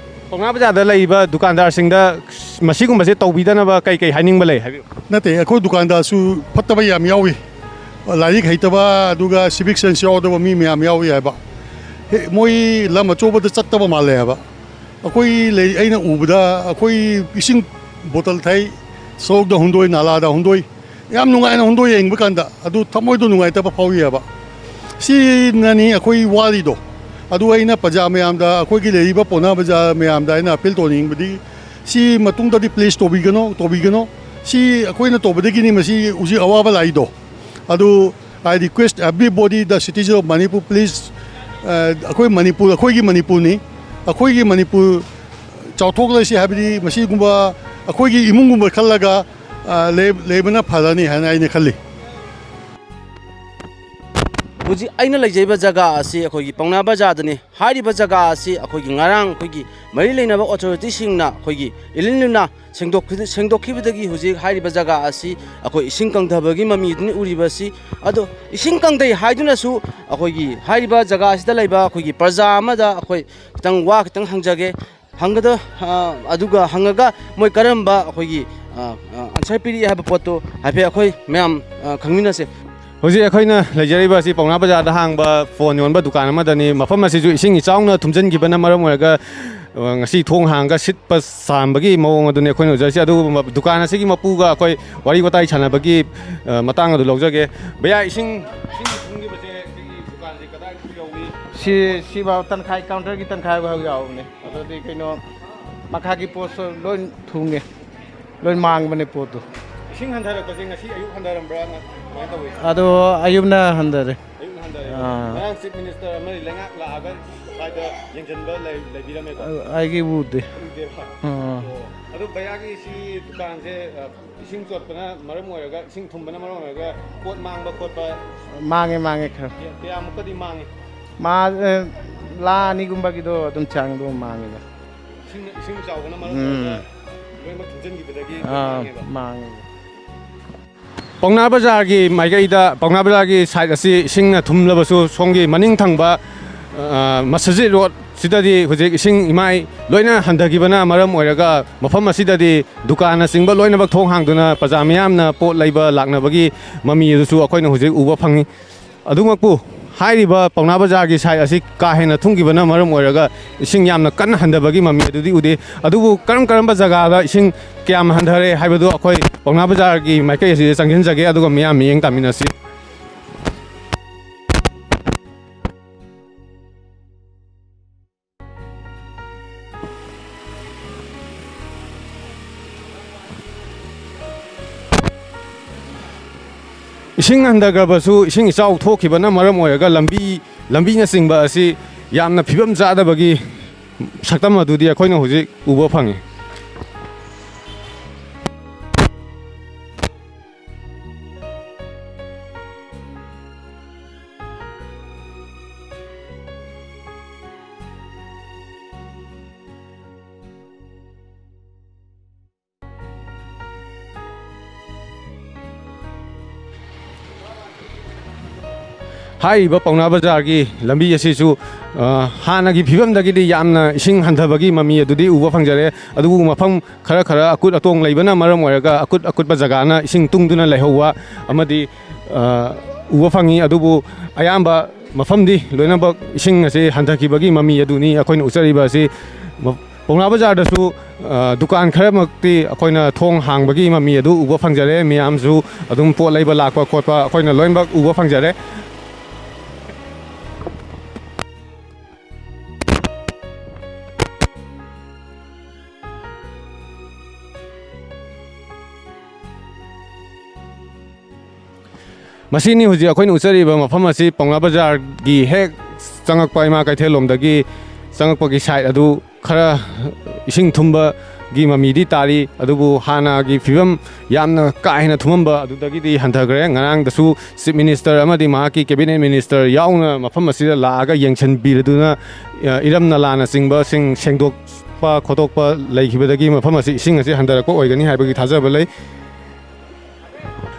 ꯄꯥꯎꯅꯥ ꯕꯖꯥꯔꯗ ꯂꯩꯔꯤꯕ ꯗꯨꯀꯥꯟꯗꯥꯔꯁꯤꯡꯗ ꯃꯁꯤꯒꯨꯝꯕꯁꯦ ꯇꯧꯕꯤꯗꯅꯕ ꯀꯩ ꯀꯩ ꯍꯥꯏꯅꯤꯡꯕ ꯂꯩ? ꯍꯥꯏꯕꯤꯌꯨ꯫ ꯅꯠꯇꯦ, ꯑꯩꯈꯣꯏ ꯗꯨꯀꯥꯟꯗꯥꯔꯁꯨ ꯐꯠꯇꯕ ꯌꯥꯝ ꯌꯥꯎꯏ꯫ ꯂꯥꯏꯔꯤꯛ ꯍꯩꯇꯕ, ꯑꯗꯨꯒ civic sense ꯌꯥꯎꯗꯕ ꯃꯤ ꯃꯌꯥꯝ ꯌꯥꯎꯏ ꯍꯥꯏꯕ꯫ ꯍꯦ, ꯃꯣꯏ ꯂꯝ ꯑꯆꯧꯕꯗ ꯆꯠꯇꯕ ꯃꯥꯜꯂꯦ ꯍꯥꯏꯕ꯫ ꯑꯩꯈꯣꯏ ꯂꯩ-, ꯑꯩꯅ ꯎꯕꯗ ꯑꯩꯈꯣꯏ ꯏꯁꯤꯡ bottle ꯊꯛꯏ, ꯁꯣꯔꯣꯛꯇ ꯍꯨꯟꯗꯣꯛꯏ, ꯅꯥꯂꯥꯗ ꯍꯨꯟꯗꯣꯛꯏ꯫ ꯌꯥꯝ ꯅꯨꯡꯉꯥꯏꯅ ꯍꯨꯟꯗꯣꯛꯏ, ꯌꯦꯡꯕ ꯀꯥꯟꯗ ꯑꯗꯨ ꯊꯃꯣꯏꯗꯣ ꯅꯨꯡꯉꯥꯏꯇꯕ ꯐꯥꯎꯏ ꯍꯥꯏꯕ꯫ ꯁꯤꯅꯅꯤ ꯑꯩꯈꯣꯏ ꯋꯥꯔꯤꯗꯣ꯫ ꯑꯗꯨ ꯑꯩꯅ ꯄ꯭ꯔꯖꯥ ꯃꯌꯥꯝꯗ, ꯑꯩꯈꯣꯏꯒꯤ ꯂꯩꯔꯤꯕ ꯄꯥꯎꯅꯥ ꯕꯖꯥꯔ ꯃꯌꯥꯝꯗ ꯑꯩꯅ appeal ꯇꯧꯅꯤꯡꯕꯗꯤ, ꯁꯤ ꯃꯇꯨꯡꯗꯗꯤ please ꯇꯧꯕꯤꯒꯅꯣ, ꯇꯧꯕꯤꯒꯅꯣ꯫ ꯁꯤ ꯑꯩꯈꯣꯏꯅ ꯇꯧꯕꯗꯒꯤꯅꯤ ꯃꯁꯤ ꯍꯧꯖꯤꯛ ꯑꯋꯥꯕ ꯂꯥꯛꯏꯗꯣ꯫ ꯑꯗꯨ I request everybody, the citizen of Manipur, please, ꯑ, ꯑꯩꯈꯣꯏ ꯃꯅꯤꯄꯨꯔ, ꯑꯩꯈꯣꯏꯒꯤ ꯃꯅꯤꯄꯨꯔꯅꯤ꯫ ꯑꯩꯈꯣꯏꯒꯤ ꯃꯅꯤꯄꯨꯔ ꯆꯥꯎꯊꯣꯛꯂꯁꯤ ꯍꯥꯏꯕꯗꯤ ꯃꯁꯤꯒꯨꯝꯕ ꯑꯩꯈꯣꯏꯒꯤ ꯏꯃꯨꯡꯒꯨꯝꯕ ꯈꯜꯂꯒ, ꯑ, ꯂꯩ-, ꯂꯩꯕꯅ ꯐꯔꯅꯤ ꯍꯥꯏꯅ ꯑꯩꯅ ꯈꯜꯂꯤ꯫ ꯍꯧꯖꯤꯛ ꯑꯩꯅ ꯂꯩꯖꯔꯤꯕ ꯖꯒꯥ ꯑꯁꯤ ꯑꯩꯈꯣꯏꯒꯤ ꯄꯥꯎꯅꯥ ꯕꯖꯥꯔꯗꯅꯤ꯫ ꯍꯥꯏꯔꯤꯕ ꯖꯒꯥ ꯑꯁꯤ ꯑꯩꯈꯣꯏꯒꯤ ꯉꯔꯥꯡ ꯑꯩꯈꯣꯏꯒꯤ ꯃꯔꯤ ꯂꯩꯅꯕ ꯑꯣꯊꯣꯔꯤꯇꯤꯁꯤꯡꯅ ꯑꯩꯈꯣꯏꯒꯤ ꯏꯂꯤꯟ ꯂꯨꯅ ꯁꯦꯡꯗꯣꯛꯈꯤ-, ꯁꯦꯡꯗꯣꯛꯈꯤꯕꯗꯒꯤ ꯍꯧꯖꯤꯛ ꯍꯥꯏꯔꯤꯕ ꯖꯒꯥ ꯑꯁꯤ ꯑꯩꯈꯣꯏ ꯏꯁꯤꯡ ꯀꯪꯊꯕꯒꯤ ꯃꯃꯤ ꯑꯗꯨꯅ ꯎꯔꯤꯕꯁꯤ꯫ ꯑꯗꯣ ꯏꯁꯤꯡ ꯀꯪꯊꯩ ꯍꯥꯏꯗꯨꯅꯁꯨ ꯑꯩꯈꯣꯏꯒꯤ ꯍꯥꯏꯔꯤꯕ ꯖꯒꯥ ꯑꯁꯤꯗ ꯂꯩꯕ ꯑꯩꯈꯣꯏꯒꯤ ꯄ꯭ꯔꯖꯥ ꯑꯃꯗ ꯑꯩꯈꯣꯏ ꯈꯤꯇꯪ ꯋꯥ ꯈꯤꯇꯪ ꯍꯪꯖꯒꯦ꯫ ꯍꯪꯒꯗ-, ꯑ, ꯑꯗꯨꯒ ꯍꯪꯉꯒ ꯃꯣꯏ ꯀꯔꯝꯕ ꯑꯩꯈꯣꯏꯒꯤ, ꯑ, ꯑ, ꯑꯟꯁꯔ ꯄꯤꯔꯛꯏ ꯍꯥꯏꯕ ꯄꯣꯠꯇꯣ ꯍꯥꯏꯐꯦꯠ ꯑꯩꯈꯣꯏ ꯃꯌꯥꯝ, ꯑ, ꯈꯪꯃꯤꯟꯅꯁꯦ꯫ ꯍꯧꯖꯤꯛ ꯑꯩꯈꯣꯏꯅ ꯂꯩꯖꯔꯤꯕ ꯑꯁꯤ ꯄꯥꯎꯅꯥ ꯕꯖꯥꯔꯗ ꯍꯥꯡꯕ ꯐꯣꯟ ꯌꯣꯟꯕ ꯗꯨꯀꯥꯟ ꯑꯃꯗꯅꯤ꯫ ꯃꯐꯝ ꯑꯁꯤꯁꯨ ꯏꯁꯤꯡ ꯏꯆꯥꯎꯅ ꯊꯨꯝꯖꯤꯟꯈꯤꯕꯅ ꯃꯔꯝ ꯑꯣꯏꯔꯒ, ꯑ, ꯉꯁꯤ ꯊꯣꯡ ꯍꯥꯡꯉꯒ ꯁꯤꯠꯄ ꯁꯥꯝꯕꯒꯤ ꯃꯑꯣꯡ ꯑꯗꯨꯅꯤ ꯑꯩꯈꯣꯏꯅ ꯎꯖꯔꯤꯁꯤ꯫ ꯑꯗꯨꯕꯨ ꯃ-, ꯗꯨꯀꯥꯟ ꯑꯁꯤꯒꯤ ꯃꯄꯨꯒ ꯑꯩꯈꯣꯏ ꯋꯥꯔꯤ ꯋꯥꯇꯥꯏ ꯁꯥꯟꯅꯕꯒꯤ, ꯑ, ꯃꯇꯥꯡ ꯑꯗꯨ ꯂꯧꯖꯒꯦ꯫ ꯚꯩꯌꯥ, ꯏꯁꯤꯡ, ꯏꯁꯤꯡ ꯊꯨꯝꯈꯤꯕꯁꯦ ꯑꯩꯈꯣꯏꯒꯤ ꯗꯨꯀꯥꯟꯁꯦ ꯀꯗꯥꯏ ꯌꯧꯏ? ꯁꯤ, ꯁꯤꯐꯥꯎ ꯇꯪꯈꯥꯏ, ꯀꯥꯎꯟꯇꯔꯒꯤ ꯇꯪꯈꯥꯏ ꯐꯥꯎ ꯌꯥꯎꯕꯅꯦ꯫ ꯑꯗꯨꯗꯤ ꯀꯩꯅꯣ, ꯃꯈꯥꯒꯤ ꯄꯣꯠꯁꯨ ꯂꯣꯏ ꯊꯨꯡꯉꯦ, ꯂꯣꯏ ꯃꯥꯡꯕꯅꯦ ꯄꯣꯠꯇꯨ꯫ ꯏꯁꯤꯡ ꯍꯟꯊꯔꯛꯄꯁꯦ ꯉꯁꯤ ꯑꯌꯨꯛ ꯍꯟꯊꯔꯝꯕ꯭ꯔꯥ? ꯀꯃꯥꯏꯅ ꯇꯧꯏ? ꯑꯗꯣ ꯑꯌꯨꯛꯅ ꯍꯟꯊꯔꯦ꯫ ꯑꯌꯨꯛꯅ ꯍꯟꯊꯔꯦ꯫ ꯑꯥ꯫ ꯉꯔꯥꯡ ꯆꯤꯐ ꯃꯤꯅꯤꯁꯇꯔ ꯑꯃꯗꯤ ꯂꯩꯉꯥꯛ ꯂꯥꯛꯑꯒ ꯁ꯭ꯋꯥꯏꯗ ꯌꯦꯡꯁꯤꯟꯕ ꯂꯩ-, ꯂꯩꯕꯤꯔꯝꯃꯦꯀꯣ? ꯑ-, ꯑꯩꯒꯤ ꯎꯗꯦ꯫ ꯎꯗꯦꯕ? ꯑꯥ꯫ ꯑꯣ꯫ ꯑꯗꯣ ꯚꯩꯌꯥꯒꯤ ꯁꯤ ꯗꯨꯀꯥꯟꯁꯦ, ꯑ, ꯏꯁꯤꯡ ꯆꯣꯠꯄꯅ ꯃꯔꯝ ꯑꯣꯏꯔꯒ, ꯏꯁꯤꯡ ꯊꯨꯝꯕꯅ ꯃꯔꯝ ꯑꯣꯏꯔꯒ ꯄꯣꯠ ꯃꯥꯡꯕ ꯈꯣꯠꯄ ꯃꯥꯡꯉꯦ, ꯃꯥꯡꯉꯦ ꯈꯔ꯫ ꯀꯌꯥ-, ꯀꯌꯥꯃꯨꯛꯀꯗꯤ ꯃꯥꯡꯉꯤ? ꯃꯥ-, ꯑꯦ, ꯂꯥ ꯑꯅꯤꯒꯨꯝꯕꯒꯤꯗꯣ ꯑꯗꯨꯝ ꯆꯥꯡꯗꯣ ꯃꯥꯡꯉꯦꯗ꯫ ꯏꯁꯤꯡ, ꯏꯁꯤꯡ ꯆꯥꯎꯕꯅ ꯃꯔꯝ ꯎꯝ꯫ ꯑꯣꯏꯔꯒ ꯂꯣꯏꯅꯃꯛ ꯊꯨꯝꯖꯤꯟꯈꯤꯕꯗꯒꯤ ꯑꯥ, ꯃꯥꯡꯉꯦꯕ꯫ ꯃꯥꯡꯉꯦ꯫ ꯄꯥꯎꯅꯥ ꯕꯖꯥꯔꯒꯤ ꯃꯥꯏꯀꯩꯗ, ꯄꯥꯎꯅꯥ ꯕꯖꯥꯔꯒꯤ ꯁꯥꯏꯠ ꯑꯁꯤ ꯏꯁꯤꯡꯅ ꯊꯨꯝꯂꯕꯁꯨ, ꯁꯣꯝꯒꯤ ꯃꯅꯤꯡ ꯊꯪꯕ, ꯑ, ꯃꯁꯖꯤꯗ ꯔꯣꯗꯁꯤꯗꯗꯤ ꯍꯧꯖꯤꯛ ꯏꯁꯤꯡ ꯏꯃꯥꯏ ꯂꯣꯏꯅ ꯍꯟꯊꯈꯤꯕꯅ ꯃꯔꯝ ꯑꯣꯏꯔꯒ ꯃꯐꯝ ꯑꯁꯤꯗꯗꯤ ꯗꯨꯀꯥꯟꯅꯆꯤꯡꯕ ꯂꯣꯏꯅꯃꯛ ꯊꯣꯡ ꯍꯥꯡꯗꯨꯅ ꯄ꯭ꯔꯖꯥ ꯃꯤꯌꯥꯝꯅ ꯄꯣꯠ ꯂꯩꯕ ꯂꯥꯛꯅꯕꯒꯤ ꯃꯃꯤ ꯑꯗꯨꯁꯨ ꯑꯩꯈꯣꯏꯅ ꯍꯧꯖꯤꯛ ꯎꯕ ꯐꯪꯉꯤ꯫ ꯑꯗꯨꯃꯛꯄꯨ ꯍꯥꯏꯔꯤꯕ ꯄꯥꯎꯅꯥ ꯕꯖꯥꯔꯒꯤ ꯁꯥꯏꯠ ꯑꯁꯤ ꯀꯥ ꯍꯦꯟꯅ ꯊꯨꯝꯈꯤꯕꯅ ꯃꯔꯝ ꯑꯣꯏꯔꯒ ꯏꯁꯤꯡ ꯌꯥꯝꯅ ꯀꯟꯅ ꯍꯟꯊꯕꯒꯤ ꯃꯃꯤ ꯑꯗꯨꯗꯤ ꯎꯗꯦ꯫ ꯑꯗꯨꯕꯨ ꯀꯔꯝ ꯀꯔꯝꯕ ꯖꯒꯥꯗ ꯏꯁꯤꯡ ꯀꯌꯥꯝ ꯍꯟꯊꯔꯦ ꯍꯥꯏꯕꯗꯨ ꯑꯩꯈꯣꯏ ꯄꯥꯎꯅꯥ ꯕꯖꯥꯔꯒꯤ ꯃꯥꯏꯀꯩ ꯑꯁꯤꯗ ꯆꯪꯁꯤꯟꯖꯒꯦ, ꯑꯗꯨꯒ ꯃꯤꯌꯥꯝ ꯃꯤꯠꯌꯦꯡ ꯇꯥꯃꯤꯟꯅꯁꯤ꯫ ꯏꯁꯤꯡ ꯍꯟꯊꯈ꯭ꯔꯕꯁꯨ, ꯏꯁꯤꯡ ꯏꯆꯥꯎ ꯊꯣꯛꯈꯤꯕꯅ ꯃꯔꯝ ꯑꯣꯏꯔꯒ ꯂꯝꯕꯤ, ꯂꯝꯕꯤꯅꯆꯤꯡꯕ ꯑꯁꯤ ꯌꯥꯝꯅ ꯐꯤꯕꯝ ꯆꯥꯗꯕꯒꯤ ꯁꯛꯇꯝ ꯑꯗꯨꯗꯤ ꯑꯩꯈꯣꯏꯅ ꯍꯧꯖꯤꯛ ꯎꯕ ꯐꯪꯉꯤ꯫ ꯍꯥꯏꯔꯤꯕ ꯄꯥꯎꯅꯥ ꯕꯖꯥꯔꯒꯤ ꯂꯝꯕꯤ ꯑꯁꯤꯁꯨ, ꯑ, ꯍꯥꯟꯅꯒꯤ ꯐꯤꯕꯝꯗꯒꯤꯗꯤ ꯌꯥꯝꯅ ꯏꯁꯤꯡ ꯍꯟꯊꯕꯒꯤ ꯃꯃꯤ ꯑꯗꯨꯗꯤ ꯎꯕ ꯐꯪꯖꯔꯦ꯫ ꯑꯗꯨꯕꯨ ꯃꯐꯝ ꯈꯔ ꯈꯔ ꯑꯀꯨꯠ ꯑꯇꯣꯡ ꯂꯩꯕꯅ ꯃꯔꯝ ꯑꯣꯏꯔꯒ ꯑꯀꯨꯠ ꯑꯀꯨꯠꯄ ꯖꯒꯥꯅ ꯏꯁꯤꯡ ꯇꯨꯡꯗꯨꯅ ꯂꯩꯍꯧꯕ ꯑꯃꯗꯤ, ꯑ, ꯎꯕ ꯐꯪꯉꯤ꯫ ꯑꯗꯨꯕꯨ ꯑꯌꯥꯝꯕ ꯃꯐꯝꯗꯤ ꯂꯣꯏꯅꯃꯛ ꯏꯁꯤꯡ ꯑꯁꯤ ꯍꯟꯊꯈꯤꯕꯒꯤ ꯃꯃꯤ ꯑꯗꯨꯅꯤ ꯑꯩꯈꯣꯏꯅ ꯎꯠꯆꯔꯤꯕ ꯑꯁꯤ꯫ ꯃ-, ꯄꯥꯎꯅꯥ ꯕꯖꯥꯔꯗꯁꯨ, ꯑ, ꯗꯨꯀꯥꯟ ꯈꯔꯃꯛꯇꯤ ꯑꯩꯈꯣꯏꯅ ꯊꯣꯡ ꯍꯥꯡꯕꯒꯤ ꯃꯃꯤ ꯑꯗꯨ ꯎꯕ ꯐꯪꯖꯔꯦ꯫ ꯃꯤꯌꯥꯝꯁꯨ ꯑꯗꯨꯝ ꯄꯣꯠ ꯂꯩꯕ ꯂꯥꯛꯄ ꯈꯣꯠꯄ ꯑꯩꯈꯣꯏꯅ ꯂꯣꯏꯅꯃꯛ ꯎꯕ ꯐꯪꯖꯔꯦ꯫ ꯃꯁꯤꯅꯤ ꯍꯧꯖꯤꯛ ꯑꯩꯈꯣꯏꯅ ꯎꯠꯆꯔꯤꯕ ꯃꯐꯝ ꯑꯁꯤ ꯄꯥꯎꯅꯥ ꯕꯖꯥꯔꯒꯤ ꯍꯦꯛ ꯆꯪꯉꯛꯄ, ꯏꯃꯥ ꯀꯩꯊꯦꯜ ꯂꯣꯝꯗꯒꯤ ꯆꯪꯉꯛꯄꯒꯤ ꯁꯥꯏꯠ ꯑꯗꯨ ꯈꯔ ꯏꯁꯤꯡ ꯊꯨꯝꯕꯒꯤ ꯃꯃꯤꯗꯤ ꯇꯥꯔꯤ, ꯑꯗꯨꯕꯨ ꯍꯥꯟꯅꯒꯤ ꯐꯤꯕꯝ ꯌꯥꯝꯅ ꯀꯥ ꯍꯦꯟꯅ ꯊꯨꯝꯃꯝꯕ ꯑꯗꯨꯗꯒꯤꯗꯤ ꯍꯟꯊꯈ꯭ꯔꯦ꯫ ꯉꯔꯥꯡꯗꯁꯨ ꯆꯤꯐ ꯃꯤꯅꯤꯁꯇꯔ ꯑꯃꯗꯤ ꯃꯍꯥꯛꯀꯤ ꯀꯦꯕꯤꯅꯦꯠ ꯃꯤꯅꯤꯁꯇꯔ ꯌꯥꯎꯅ ꯃꯐꯝ ꯑꯁꯤꯗ ꯂꯥꯛꯑꯒ ꯌꯦꯡꯁꯤꯟꯕꯤꯔꯗꯨꯅ, ꯑ, ꯏꯔꯝ ꯅꯂꯥꯅꯆꯤꯡꯕꯁꯤꯡ ꯁꯦꯡꯗꯣꯛꯄ ꯈꯣꯠꯇꯣꯛꯄ ꯂꯩꯈꯤꯕꯗꯒꯤ ꯃꯐꯝ ꯑꯁꯤ ꯏꯁꯤꯡ ꯑꯁꯤ ꯍꯟꯊꯔꯛꯄ ꯑꯣꯏꯒꯅꯤ ꯍꯥꯏꯕꯒꯤ ꯊꯥꯖꯕ ꯂꯩ꯫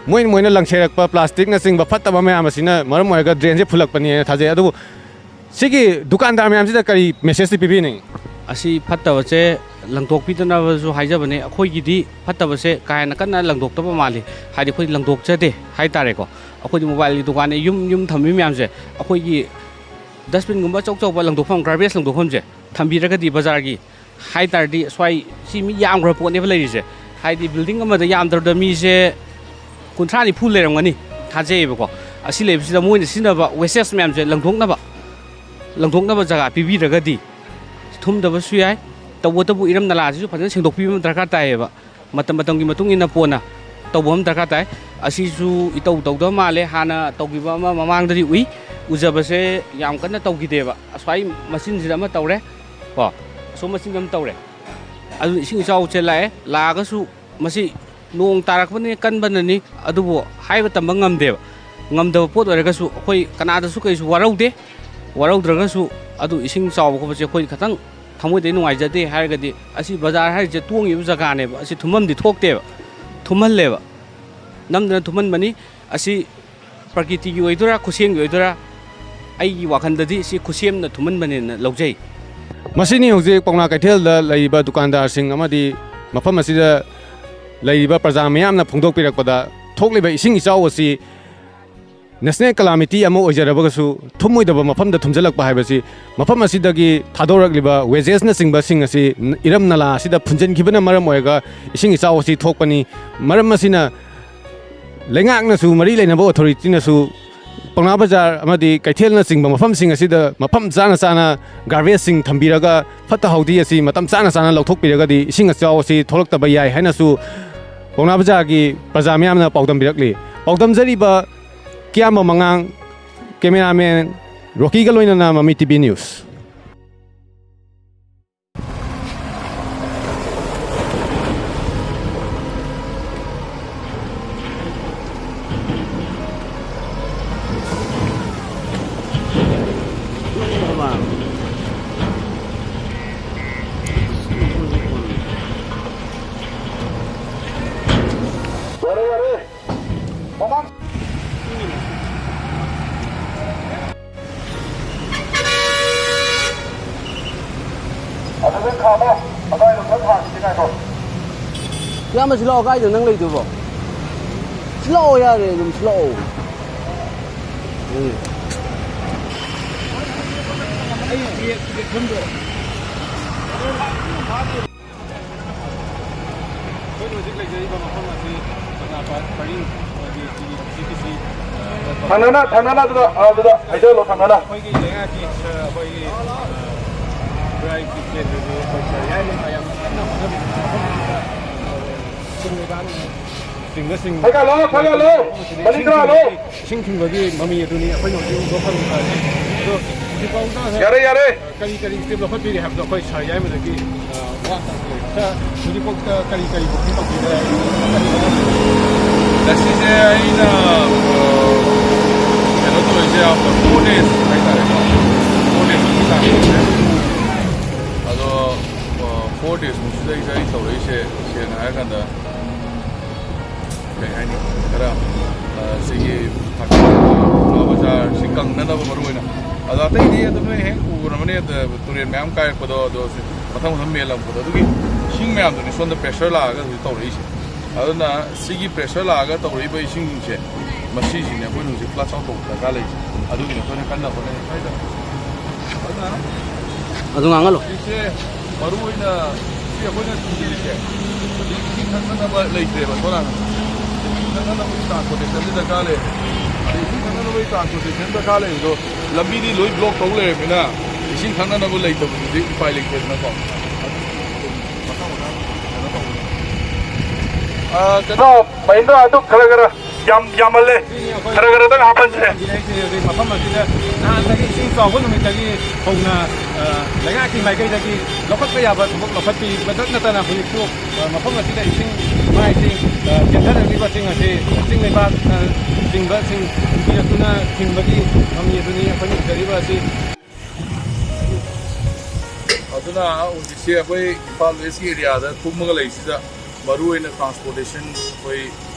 ꯃꯣꯏꯅ, ꯃꯣꯏꯅ ꯂꯪꯁꯦꯔꯛꯄ ꯄ꯭ꯂꯥꯁꯇꯤꯛꯅꯆꯤꯡꯕ ꯐꯠꯇꯕ ꯃꯌꯥꯝ ꯑꯁꯤꯅ ꯃꯔꯝ ꯑꯣꯏꯔꯒ ꯗ꯭ꯔꯦꯟꯁꯦ ꯐꯨꯜꯂꯛꯄꯅꯦꯅ ꯊꯥꯖꯩ꯫ ꯑꯗꯨꯕꯨ ꯁꯤꯒꯤ ꯗꯨꯀꯥꯟꯗꯥꯔ ꯃꯌꯥꯝꯁꯤꯗ ꯀꯔꯤ ꯃꯦꯁꯦꯖꯇꯤ ꯄꯤꯕꯤꯅꯤꯡꯉꯤ? ꯑꯁꯤ ꯐꯠꯇꯕꯁꯦ ꯂꯪꯊꯣꯛꯄꯤꯗꯅꯕꯁꯨ ꯍꯥꯏꯖꯕꯅꯦ꯫ ꯑꯩꯈꯣꯏꯒꯤꯗꯤ ꯐꯠꯇꯕꯁꯦ ꯀꯥ ꯍꯦꯟꯅ ꯀꯟꯅ ꯂꯪꯊꯣꯛꯇꯕ ꯃꯥꯜꯂꯤ, ꯍꯥꯏꯗꯤ ꯑꯩꯈꯣꯏ ꯂꯪꯊꯣꯛꯆꯗꯦ ꯍꯥꯏꯇꯥꯔꯦꯀꯣ꯫ ꯑꯩꯈꯣꯏꯗꯤ ꯃꯣꯕꯥꯏꯜꯒꯤ ꯗꯨꯀꯥꯟꯅꯦ, ꯌꯨꯝ ꯌꯨꯝ ꯊꯝꯃꯤ ꯃꯌꯥꯝꯁꯦ ꯑꯩꯈꯣꯏꯒꯤ ꯗꯁꯕꯤꯟꯒꯨꯝꯕ ꯑꯆꯧ ꯑꯆꯧꯕ ꯂꯪꯊꯣꯛꯐꯝ, ꯒꯥꯔꯕꯦꯖ ꯂꯪꯊꯣꯛꯐꯝꯁꯦ ꯊꯝꯕꯤꯔꯒꯗꯤ ꯕꯖꯥꯔꯒꯤ ꯍꯥꯏ ꯇꯥꯔꯗꯤ, ꯁ꯭ꯋꯥꯏ ꯁꯤ ꯃꯤ ꯌꯥꯝꯈ꯭ꯔꯕ ꯄꯣꯠꯅꯦꯕ ꯂꯩꯔꯤꯁꯦ꯫ ꯍꯥꯏꯗꯤ ꯕꯤꯜꯗꯤꯡ ꯑꯃꯗ ꯌꯥꯝꯗ꯭ꯔꯕꯗ ꯃꯤꯁꯦ ꯀꯨꯟꯊ꯭ꯔꯥ ꯅꯤꯐꯨ ꯂꯩꯔꯝꯒꯅꯤ ꯊꯥꯖꯩꯌꯦꯕꯀꯣ꯫ ꯑꯁꯤ ꯂꯩꯕꯁꯤꯗ ꯃꯣꯏꯅ ꯁꯤꯖꯤꯟꯅꯕ ꯋꯦꯁꯇꯦꯖ ꯃꯌꯥꯝꯁꯦ ꯂꯪꯊꯣꯛꯅꯕ, ꯂꯪꯊꯣꯛꯅꯕ ꯖꯒꯥ ꯄꯤꯕꯤꯔꯒꯗꯤ ꯊꯨꯝꯗꯕꯁꯨ ꯌꯥꯏ꯫ ꯇꯧꯕꯇꯕꯨ ꯏꯔꯝ ꯅꯂꯥꯁꯤꯁꯨ ꯐꯖꯅ ꯁꯦꯡꯗꯣꯛꯄꯤꯕ ꯑꯃ ꯗꯔꯀꯥꯔ ꯇꯥꯏꯌꯦꯕ꯫ ꯃꯇꯝ ꯃꯇꯝꯒꯤ ꯃꯇꯨꯡ ꯏꯟꯅ ꯄꯣꯟꯅ ꯇꯧꯕ ꯑꯃ ꯗꯔꯀꯥꯔ ꯇꯥꯏ꯫ ꯑꯁꯤꯁꯨ ꯏꯇꯧ ꯇꯧꯗꯕ ꯃꯥꯜꯂꯦ꯫ ꯍꯥꯟꯅ ꯇꯧꯈꯤꯕ ꯑꯃ ꯃꯃꯥꯡꯗꯗꯤ ꯎꯏ, ꯎꯖꯕꯁꯦ ꯌꯥꯝ ꯀꯟꯅ ꯇꯧꯈꯤꯗꯦꯕ꯫ ꯑꯁ꯭ꯋꯥꯏ ꯃꯆꯤꯟꯁꯤꯗ ꯑꯃ ꯇꯧꯔꯦ ꯀꯣ, ꯑꯁꯣꯝ ꯃꯆꯤꯟꯗ ꯑꯃ ꯇꯧꯔꯦ꯫ ꯑꯗꯨ ꯏꯁꯤꯡ ꯏꯆꯥꯎꯁꯦ ꯂꯥꯛꯑꯦ, ꯂꯥꯛꯑꯒꯁꯨ ꯃꯁꯤ ꯅꯣꯡ ꯇꯥꯔꯛꯄꯅꯤ, ꯀꯟꯕꯅꯅꯤ, ꯑꯗꯨꯕꯨ ꯍꯥꯏꯕ ꯇꯝꯕ ꯉꯝꯗꯦꯕ꯫ ꯉꯝꯗꯕ ꯄꯣꯠ ꯑꯣꯏꯔꯒꯁꯨ ꯑꯩꯈꯣꯏ ꯀꯅꯥꯗꯁꯨ ꯀꯩꯁꯨ ꯋꯥꯔꯧꯗꯦ, ꯋꯥꯔꯧꯗ꯭ꯔꯒꯁꯨ ꯑꯗꯨ ꯏꯁꯤꯡ ꯆꯥꯎꯕ ꯈꯣꯠꯄꯁꯦ ꯑꯩꯈꯣꯏ ꯈꯤꯇꯪ ꯊꯃꯣꯏꯗ ꯅꯨꯡꯉꯥꯏꯖꯗꯦ꯫ ꯍꯥꯏꯔꯒꯗꯤ ꯑꯁꯤ ꯕꯖꯥꯔ ꯍꯥꯏꯔꯤꯁꯦ ꯇꯣꯡꯉꯤꯕ ꯖꯒꯥꯅꯦꯕ, ꯑꯁꯤ ꯊꯨꯝꯐꯝꯗꯤ ꯊꯣꯛꯇꯦꯕ, ꯊꯨꯝꯍꯜꯂꯦꯕ, ꯅꯝꯗꯅ ꯊꯨꯝꯍꯟꯕꯅꯤ꯫ ꯑꯁꯤ ꯄ꯭ꯔꯀꯤꯇꯤꯒꯤ ꯑꯣꯏꯗꯣꯏꯔꯥ, ꯈꯨꯠꯁꯦꯝꯒꯤ ꯑꯣꯏꯗꯣꯏꯔꯥ, ꯑꯩꯒꯤ ꯋꯥꯈꯜꯗꯗꯤ ꯁꯤ ꯈꯨꯠꯁꯦꯝꯅ ꯊꯨꯝꯍꯟꯕꯅꯦꯅ ꯂꯧꯖꯩ꯫ ꯃꯁꯤꯅꯤ ꯍꯧꯖꯤꯛ ꯄꯥꯎꯅꯥ ꯀꯩꯊꯦꯜꯗ ꯂꯩꯔꯤꯕ ꯗꯨꯀꯥꯟꯗꯥꯔꯁꯤꯡ ꯑꯃꯗꯤ ꯃꯐꯝ ꯑꯁꯤꯗ ꯂꯩꯔꯤꯕ ꯄ꯭ꯔꯖꯥ ꯃꯤꯌꯥꯝꯅ ꯐꯣꯡꯗꯣꯛꯄꯤꯔꯛꯄꯗ, ꯊꯣꯛꯂꯤꯕ ꯏꯁꯤꯡ ꯏꯆꯥꯎ ꯑꯁꯤ ꯅꯦꯁꯅꯦꯜ ꯀꯂꯥꯃꯤꯇꯤ ꯑꯃ ꯑꯣꯏꯖꯔꯕꯒꯁꯨ ꯊꯨꯝꯃꯣꯏꯗꯕ ꯃꯐꯝꯗ ꯊꯨꯝꯖꯤꯜꯂꯛꯄ ꯍꯥꯏꯕꯁꯤ, ꯃꯐꯝ ꯑꯁꯤꯗꯒꯤ ꯊꯥꯗꯣꯔꯛꯂꯤꯕ ꯋꯦꯖꯦꯁꯅꯆꯤꯡꯕꯁꯤꯡ ꯑꯁꯤ ꯏꯔꯝ ꯅꯂꯥ ꯑꯁꯤꯗ ꯐꯨꯟꯖꯤꯟꯈꯤꯕꯅ ꯃꯔꯝ ꯑꯣꯏꯔꯒ ꯏꯁꯤꯡ ꯏꯆꯥꯎ ꯑꯁꯤ ꯊꯣꯛꯄꯅꯤ꯫ ꯃꯔꯝ ꯑꯁꯤꯅ ꯂꯩꯉꯥꯛꯅꯁꯨ, ꯃꯔꯤ ꯂꯩꯅꯕ ꯑꯣꯊꯣꯔꯤꯇꯤꯅꯁꯨ ꯄꯥꯎꯅꯥ ꯕꯖꯥꯔ ꯑꯃꯗꯤ ꯀꯩꯊꯦꯜꯅꯆꯤꯡꯕ ꯃꯐꯝꯁꯤꯡ ꯑꯁꯤꯗ ꯃꯐꯝ ꯆꯥꯅ ꯆꯥꯅ ꯒꯥꯔꯕꯦꯖꯁꯤꯡ ꯊꯝꯕꯤꯔꯒ, ꯐꯠꯇ ꯍꯥꯎꯗꯤ ꯑꯁꯤ ꯃꯇꯝ ꯆꯥꯅ ꯆꯥꯅ ꯂꯧꯊꯣꯛꯄꯤꯔꯒꯗꯤ ꯏꯁꯤꯡ ꯏꯆꯥꯎ ꯑꯁꯤ ꯊꯣꯛꯂꯛꯇꯕ ꯌꯥꯏ ꯍꯥꯏꯅꯁꯨ ꯄꯥꯎꯅꯥ ꯕꯖꯥꯔꯒꯤ ꯄ꯭ꯔꯖꯥ ꯃꯤꯌꯥꯝꯅ ꯄꯥꯎꯗꯝꯕꯤꯔꯛꯂꯤ꯫ ꯄꯥꯎꯗꯝꯖꯔꯤꯕ ꯀꯤꯌꯥꯝꯕ ꯃꯉꯥꯡ, ꯀꯦꯃꯦꯔꯥꯃꯦꯟ ꯔꯣꯀꯤꯒ ꯂꯣꯏꯅꯅ ꯃꯃꯤ ꯇꯤ ꯚꯤ ꯅ꯭ꯌꯨꯁ꯫ ꯑꯗꯨꯗ ꯈꯥꯝꯃꯣ꯫ ꯑꯗꯥꯏꯗ ꯈꯔ ꯈꯥꯝꯈꯤꯁꯤ, ꯉꯥꯏꯈꯣ꯫ ꯏꯌꯥꯝꯕ, ꯁꯤ ꯂꯥꯛꯑꯣ꯫ ꯀꯥꯏꯗ ꯅꯪ ꯂꯩꯗꯨꯕꯣ? ꯁꯤ ꯂꯥꯛꯑꯣ, ꯌꯥꯔꯦ, ꯑꯗꯨꯝ ꯁꯤ ꯂꯥꯛꯑꯣ꯫ ꯎꯝ꯫ ꯑꯩꯈꯣꯏꯅ ꯍꯧꯖꯤꯛ ꯂꯩꯖꯔꯤꯕ ꯃꯐꯝ ꯑꯁꯤ ꯄꯔꯤꯡ, ꯑꯩꯈꯣꯏꯒꯤ ꯁꯤꯒꯤ ꯁꯤ ꯇꯤ ꯁꯤ, ꯑ, ꯊꯪꯅꯅ, ꯊꯪꯅꯅ ꯑꯗꯨꯗ, ꯑ, ꯑꯗꯨꯗ ꯍꯩꯖꯜꯂꯣ, ꯊꯪꯅꯅ꯫ ꯑꯩꯈꯣꯏꯒꯤ ꯂꯩꯉꯥꯛꯀꯤ, ꯑ, ꯑꯩꯈꯣꯏꯒꯤ, ꯑ, ꯈꯨꯔꯥꯏꯒꯤ ꯀꯦꯟꯗ꯭ꯔꯒꯤ ꯑꯩꯈꯣꯏ ꯁꯔ ꯌꯥꯏꯃ ꯌꯥꯝ ꯀꯟꯅ ꯍꯣꯠꯅꯕꯤꯕ ꯃꯐꯝ ꯑꯁꯤꯗ ꯁꯤꯡ ꯂꯩꯕꯥꯛ ꯆꯤꯡꯅ ꯆꯤꯡꯕ ꯈꯔ ꯈꯔ ꯂꯧ, ꯈꯔ ꯈꯔ ꯂꯧ, ꯃꯅꯤꯡ ꯈꯔ ꯂꯧ꯫ ꯏꯁꯤꯡ ꯊꯨꯝꯕꯒꯤ ꯃꯃꯤ ꯑꯗꯨꯅꯤ ꯑꯩꯈꯣꯏꯅ ꯍꯧꯖꯤꯛ ꯎꯕ ꯐꯪꯉꯤꯕ ꯑꯁꯤ꯫ ꯑꯗꯣ ꯍꯧꯖꯤꯛꯐꯥꯎꯗ, ꯌꯥꯔꯦ, ꯌꯥꯔꯦ꯫ ꯀꯔꯤ ꯀꯔꯤ ꯁ꯭ꯇꯦꯞ ꯂꯧꯈꯠꯄꯤꯔꯤ ꯍꯥꯏꯕꯗꯣ ꯑꯩꯈꯣꯏ ꯁꯥꯔ ꯌꯥꯏꯃꯗꯒꯤ, ꯑ, ꯋꯥ ꯇꯥꯖꯔꯦ꯫ ꯁꯥꯔ, ꯍꯧꯖꯤꯛꯐꯥꯎꯗ ꯀꯔꯤ ꯀꯔꯤ ꯕꯨꯛꯀꯤꯡ ꯇꯧꯕꯤꯔꯦ? ꯉꯁꯤꯁꯦ ꯑꯩꯅ, ꯑ, ꯀꯩꯅꯣ ꯇꯧꯔꯤꯁꯦ ꯌꯥꯝꯅ ꯐꯣꯔ ꯗꯦꯖ ꯍꯥꯏꯇꯥꯔꯦꯀꯣ, ꯐꯣꯔ ꯗꯦꯖꯃꯨꯛꯀꯤ ꯆꯥꯡ ꯇꯧꯔꯦ꯫ ꯑꯗꯣ, ꯑ, ꯐꯣꯔ ꯗꯦꯖꯃꯨꯛꯁꯤꯗꯩꯁꯤꯗ ꯑꯩ ꯇꯧꯔꯛꯏꯁꯦ, ꯁꯦꯡꯅ ꯍꯥꯏꯔꯀꯥꯟꯗ, ꯀꯩ ꯍꯥꯏꯅꯤ, ꯈꯔ, ꯑ, ꯁꯤꯒꯤ ꯊꯛꯄ ꯕꯖꯥꯔꯁꯤ ꯀꯪꯅꯅꯕ ꯃꯔꯨ ꯑꯣꯏꯅ꯫ ꯑꯗꯣ ꯑꯇꯩꯗꯤ ꯑꯗꯨ ꯅꯣꯏ ꯍꯦꯛ ꯎꯔꯝꯃꯅꯤ, ꯑꯗ ꯇꯨꯔꯦꯜ ꯃꯌꯥꯝ ꯀꯥꯏꯔꯛꯄꯗꯣ, ꯑꯗꯣ ꯁꯤ ꯃꯊꯪ ꯃꯊꯪ ꯃꯦꯜꯂꯛꯄꯗꯣ, ꯑꯗꯨꯒꯤ ꯏꯁꯤꯡ ꯃꯌꯥꯝꯗꯨꯅꯤ ꯁꯣꯝꯗ pressure ꯂꯥꯛꯑꯒ ꯍꯧꯖꯤꯛ ꯇꯧꯔꯛꯏꯁꯦ꯫ ꯑꯗꯨꯅ ꯁꯤꯒꯤ pressure ꯂꯥꯛꯑꯒ ꯇꯧꯔꯛꯏꯕ ꯏꯁꯤꯡꯁꯤꯡꯁꯦ, ꯃꯁꯤꯁꯤꯅꯦ ꯑꯩꯈꯣꯏꯅ ꯍꯧꯖꯤꯛ flush out ꯇꯧꯕ ꯗꯔꯀꯥꯔ ꯂꯩꯔꯤꯁꯦ꯫ ꯑꯗꯨꯒꯤꯅꯤ ꯑꯩꯈꯣꯏꯅ ꯀꯟꯅ ꯍꯣꯠꯅꯔꯤ꯫ ꯑꯗꯨꯅ ꯑꯗꯨ ꯉꯥꯡꯍꯜꯂꯣ꯫ ꯍꯧꯖꯤꯛꯁꯦ ꯃꯔꯨ ꯑꯣꯏꯅ ꯁꯤ ꯑꯩꯈꯣꯏꯅ ꯊꯤꯡꯖꯤꯜꯂꯤꯁꯦ, ꯍꯧꯖꯤꯛ ꯏꯁꯤꯡ ꯊꯛꯅꯅꯕ ꯂꯩꯇ꯭ꯔꯦꯕ ꯁꯣꯝ ꯅꯥꯀꯟꯗ꯫ ꯏꯁꯤꯡ ꯊꯛꯅꯅꯕꯒꯤ transportationꯗꯤ ꯗꯔꯀꯥꯔ ꯂꯩ꯫ ꯑꯗꯩ ꯏꯁꯤꯡ ꯊꯛꯅꯅꯕꯒꯤ transportation ꯗꯔꯀꯥꯔ ꯂꯩꯕꯗꯣ ꯂꯝꯕꯤꯗꯤ ꯂꯣꯏ block ꯇꯧ ꯂꯩꯔꯕꯅꯤꯅ ꯏꯁꯤꯡ ꯊꯛꯅꯅꯕ ꯂꯩꯇꯕꯗꯨꯗꯤ ꯎꯄꯥꯏ ꯂꯩꯇ꯭ꯔꯦꯗꯅꯀꯣ꯫ ꯃꯊꯪ ꯃꯊꯪ ꯀꯩꯅꯣ ꯇꯧꯕꯅꯦ꯫ ꯑꯥ, ꯀꯩꯅꯣ, ꯃꯍꯤꯟꯗ꯭ꯔ, ꯑꯗꯨ ꯈꯔ ꯈꯔ ꯌꯥꯝ ꯌꯥꯝꯃꯜꯂꯦ꯫ ꯈꯔ ꯈꯔꯗꯪ ꯍꯥꯞꯍꯟꯁꯦ꯫ ꯃꯐꯝ ꯑꯁꯤꯗ ꯅꯍꯥꯟꯗꯒꯤ ꯏꯁꯤꯡ ꯆꯥꯎꯕ ꯅꯨꯃꯤꯠꯇꯒꯤ ꯍꯧꯅ, ꯑ, ꯂꯩꯉꯥꯛꯀꯤ ꯃꯥꯏꯀꯩꯗꯒꯤ ꯂꯧꯈꯠꯄ ꯌꯥꯕ ꯊꯕꯛ ꯂꯧꯈꯠꯄꯤꯕꯇ ꯅꯠꯇꯅ ꯍꯧꯖꯤꯛꯁꯨ, ꯑ, ꯃꯐꯝ ꯑꯁꯤꯗ ꯏꯁꯤꯡ ꯃꯥꯏꯁꯤꯡ, ꯑ, ꯆꯦꯟꯊꯔꯛꯂꯤꯕꯁꯤꯡ ꯑꯁꯤ ꯆꯤꯡ ꯂꯩꯕꯥꯛꯁꯤꯡ ꯍꯨꯟꯕꯤꯔꯛꯇꯨꯅ ꯊꯤꯡꯕꯒꯤ ꯃꯃꯤ ꯑꯗꯨꯅꯤ ꯑꯩꯈꯣꯏꯅ ꯎꯖꯔꯤꯕ ꯑꯁꯤ꯫ ꯑꯗꯨꯅ ꯍꯧꯖꯤꯛꯁꯦ ꯑꯩꯈꯣꯏ ꯏꯝꯐꯥꯜ ꯋꯦꯁꯀꯤ ꯑꯦꯔꯤꯌꯥꯗ ꯊꯨꯝꯃꯒ ꯂꯩꯁꯤꯗ ꯃꯔꯨꯑꯣꯏꯅ transportation ꯑꯩꯈꯣꯏ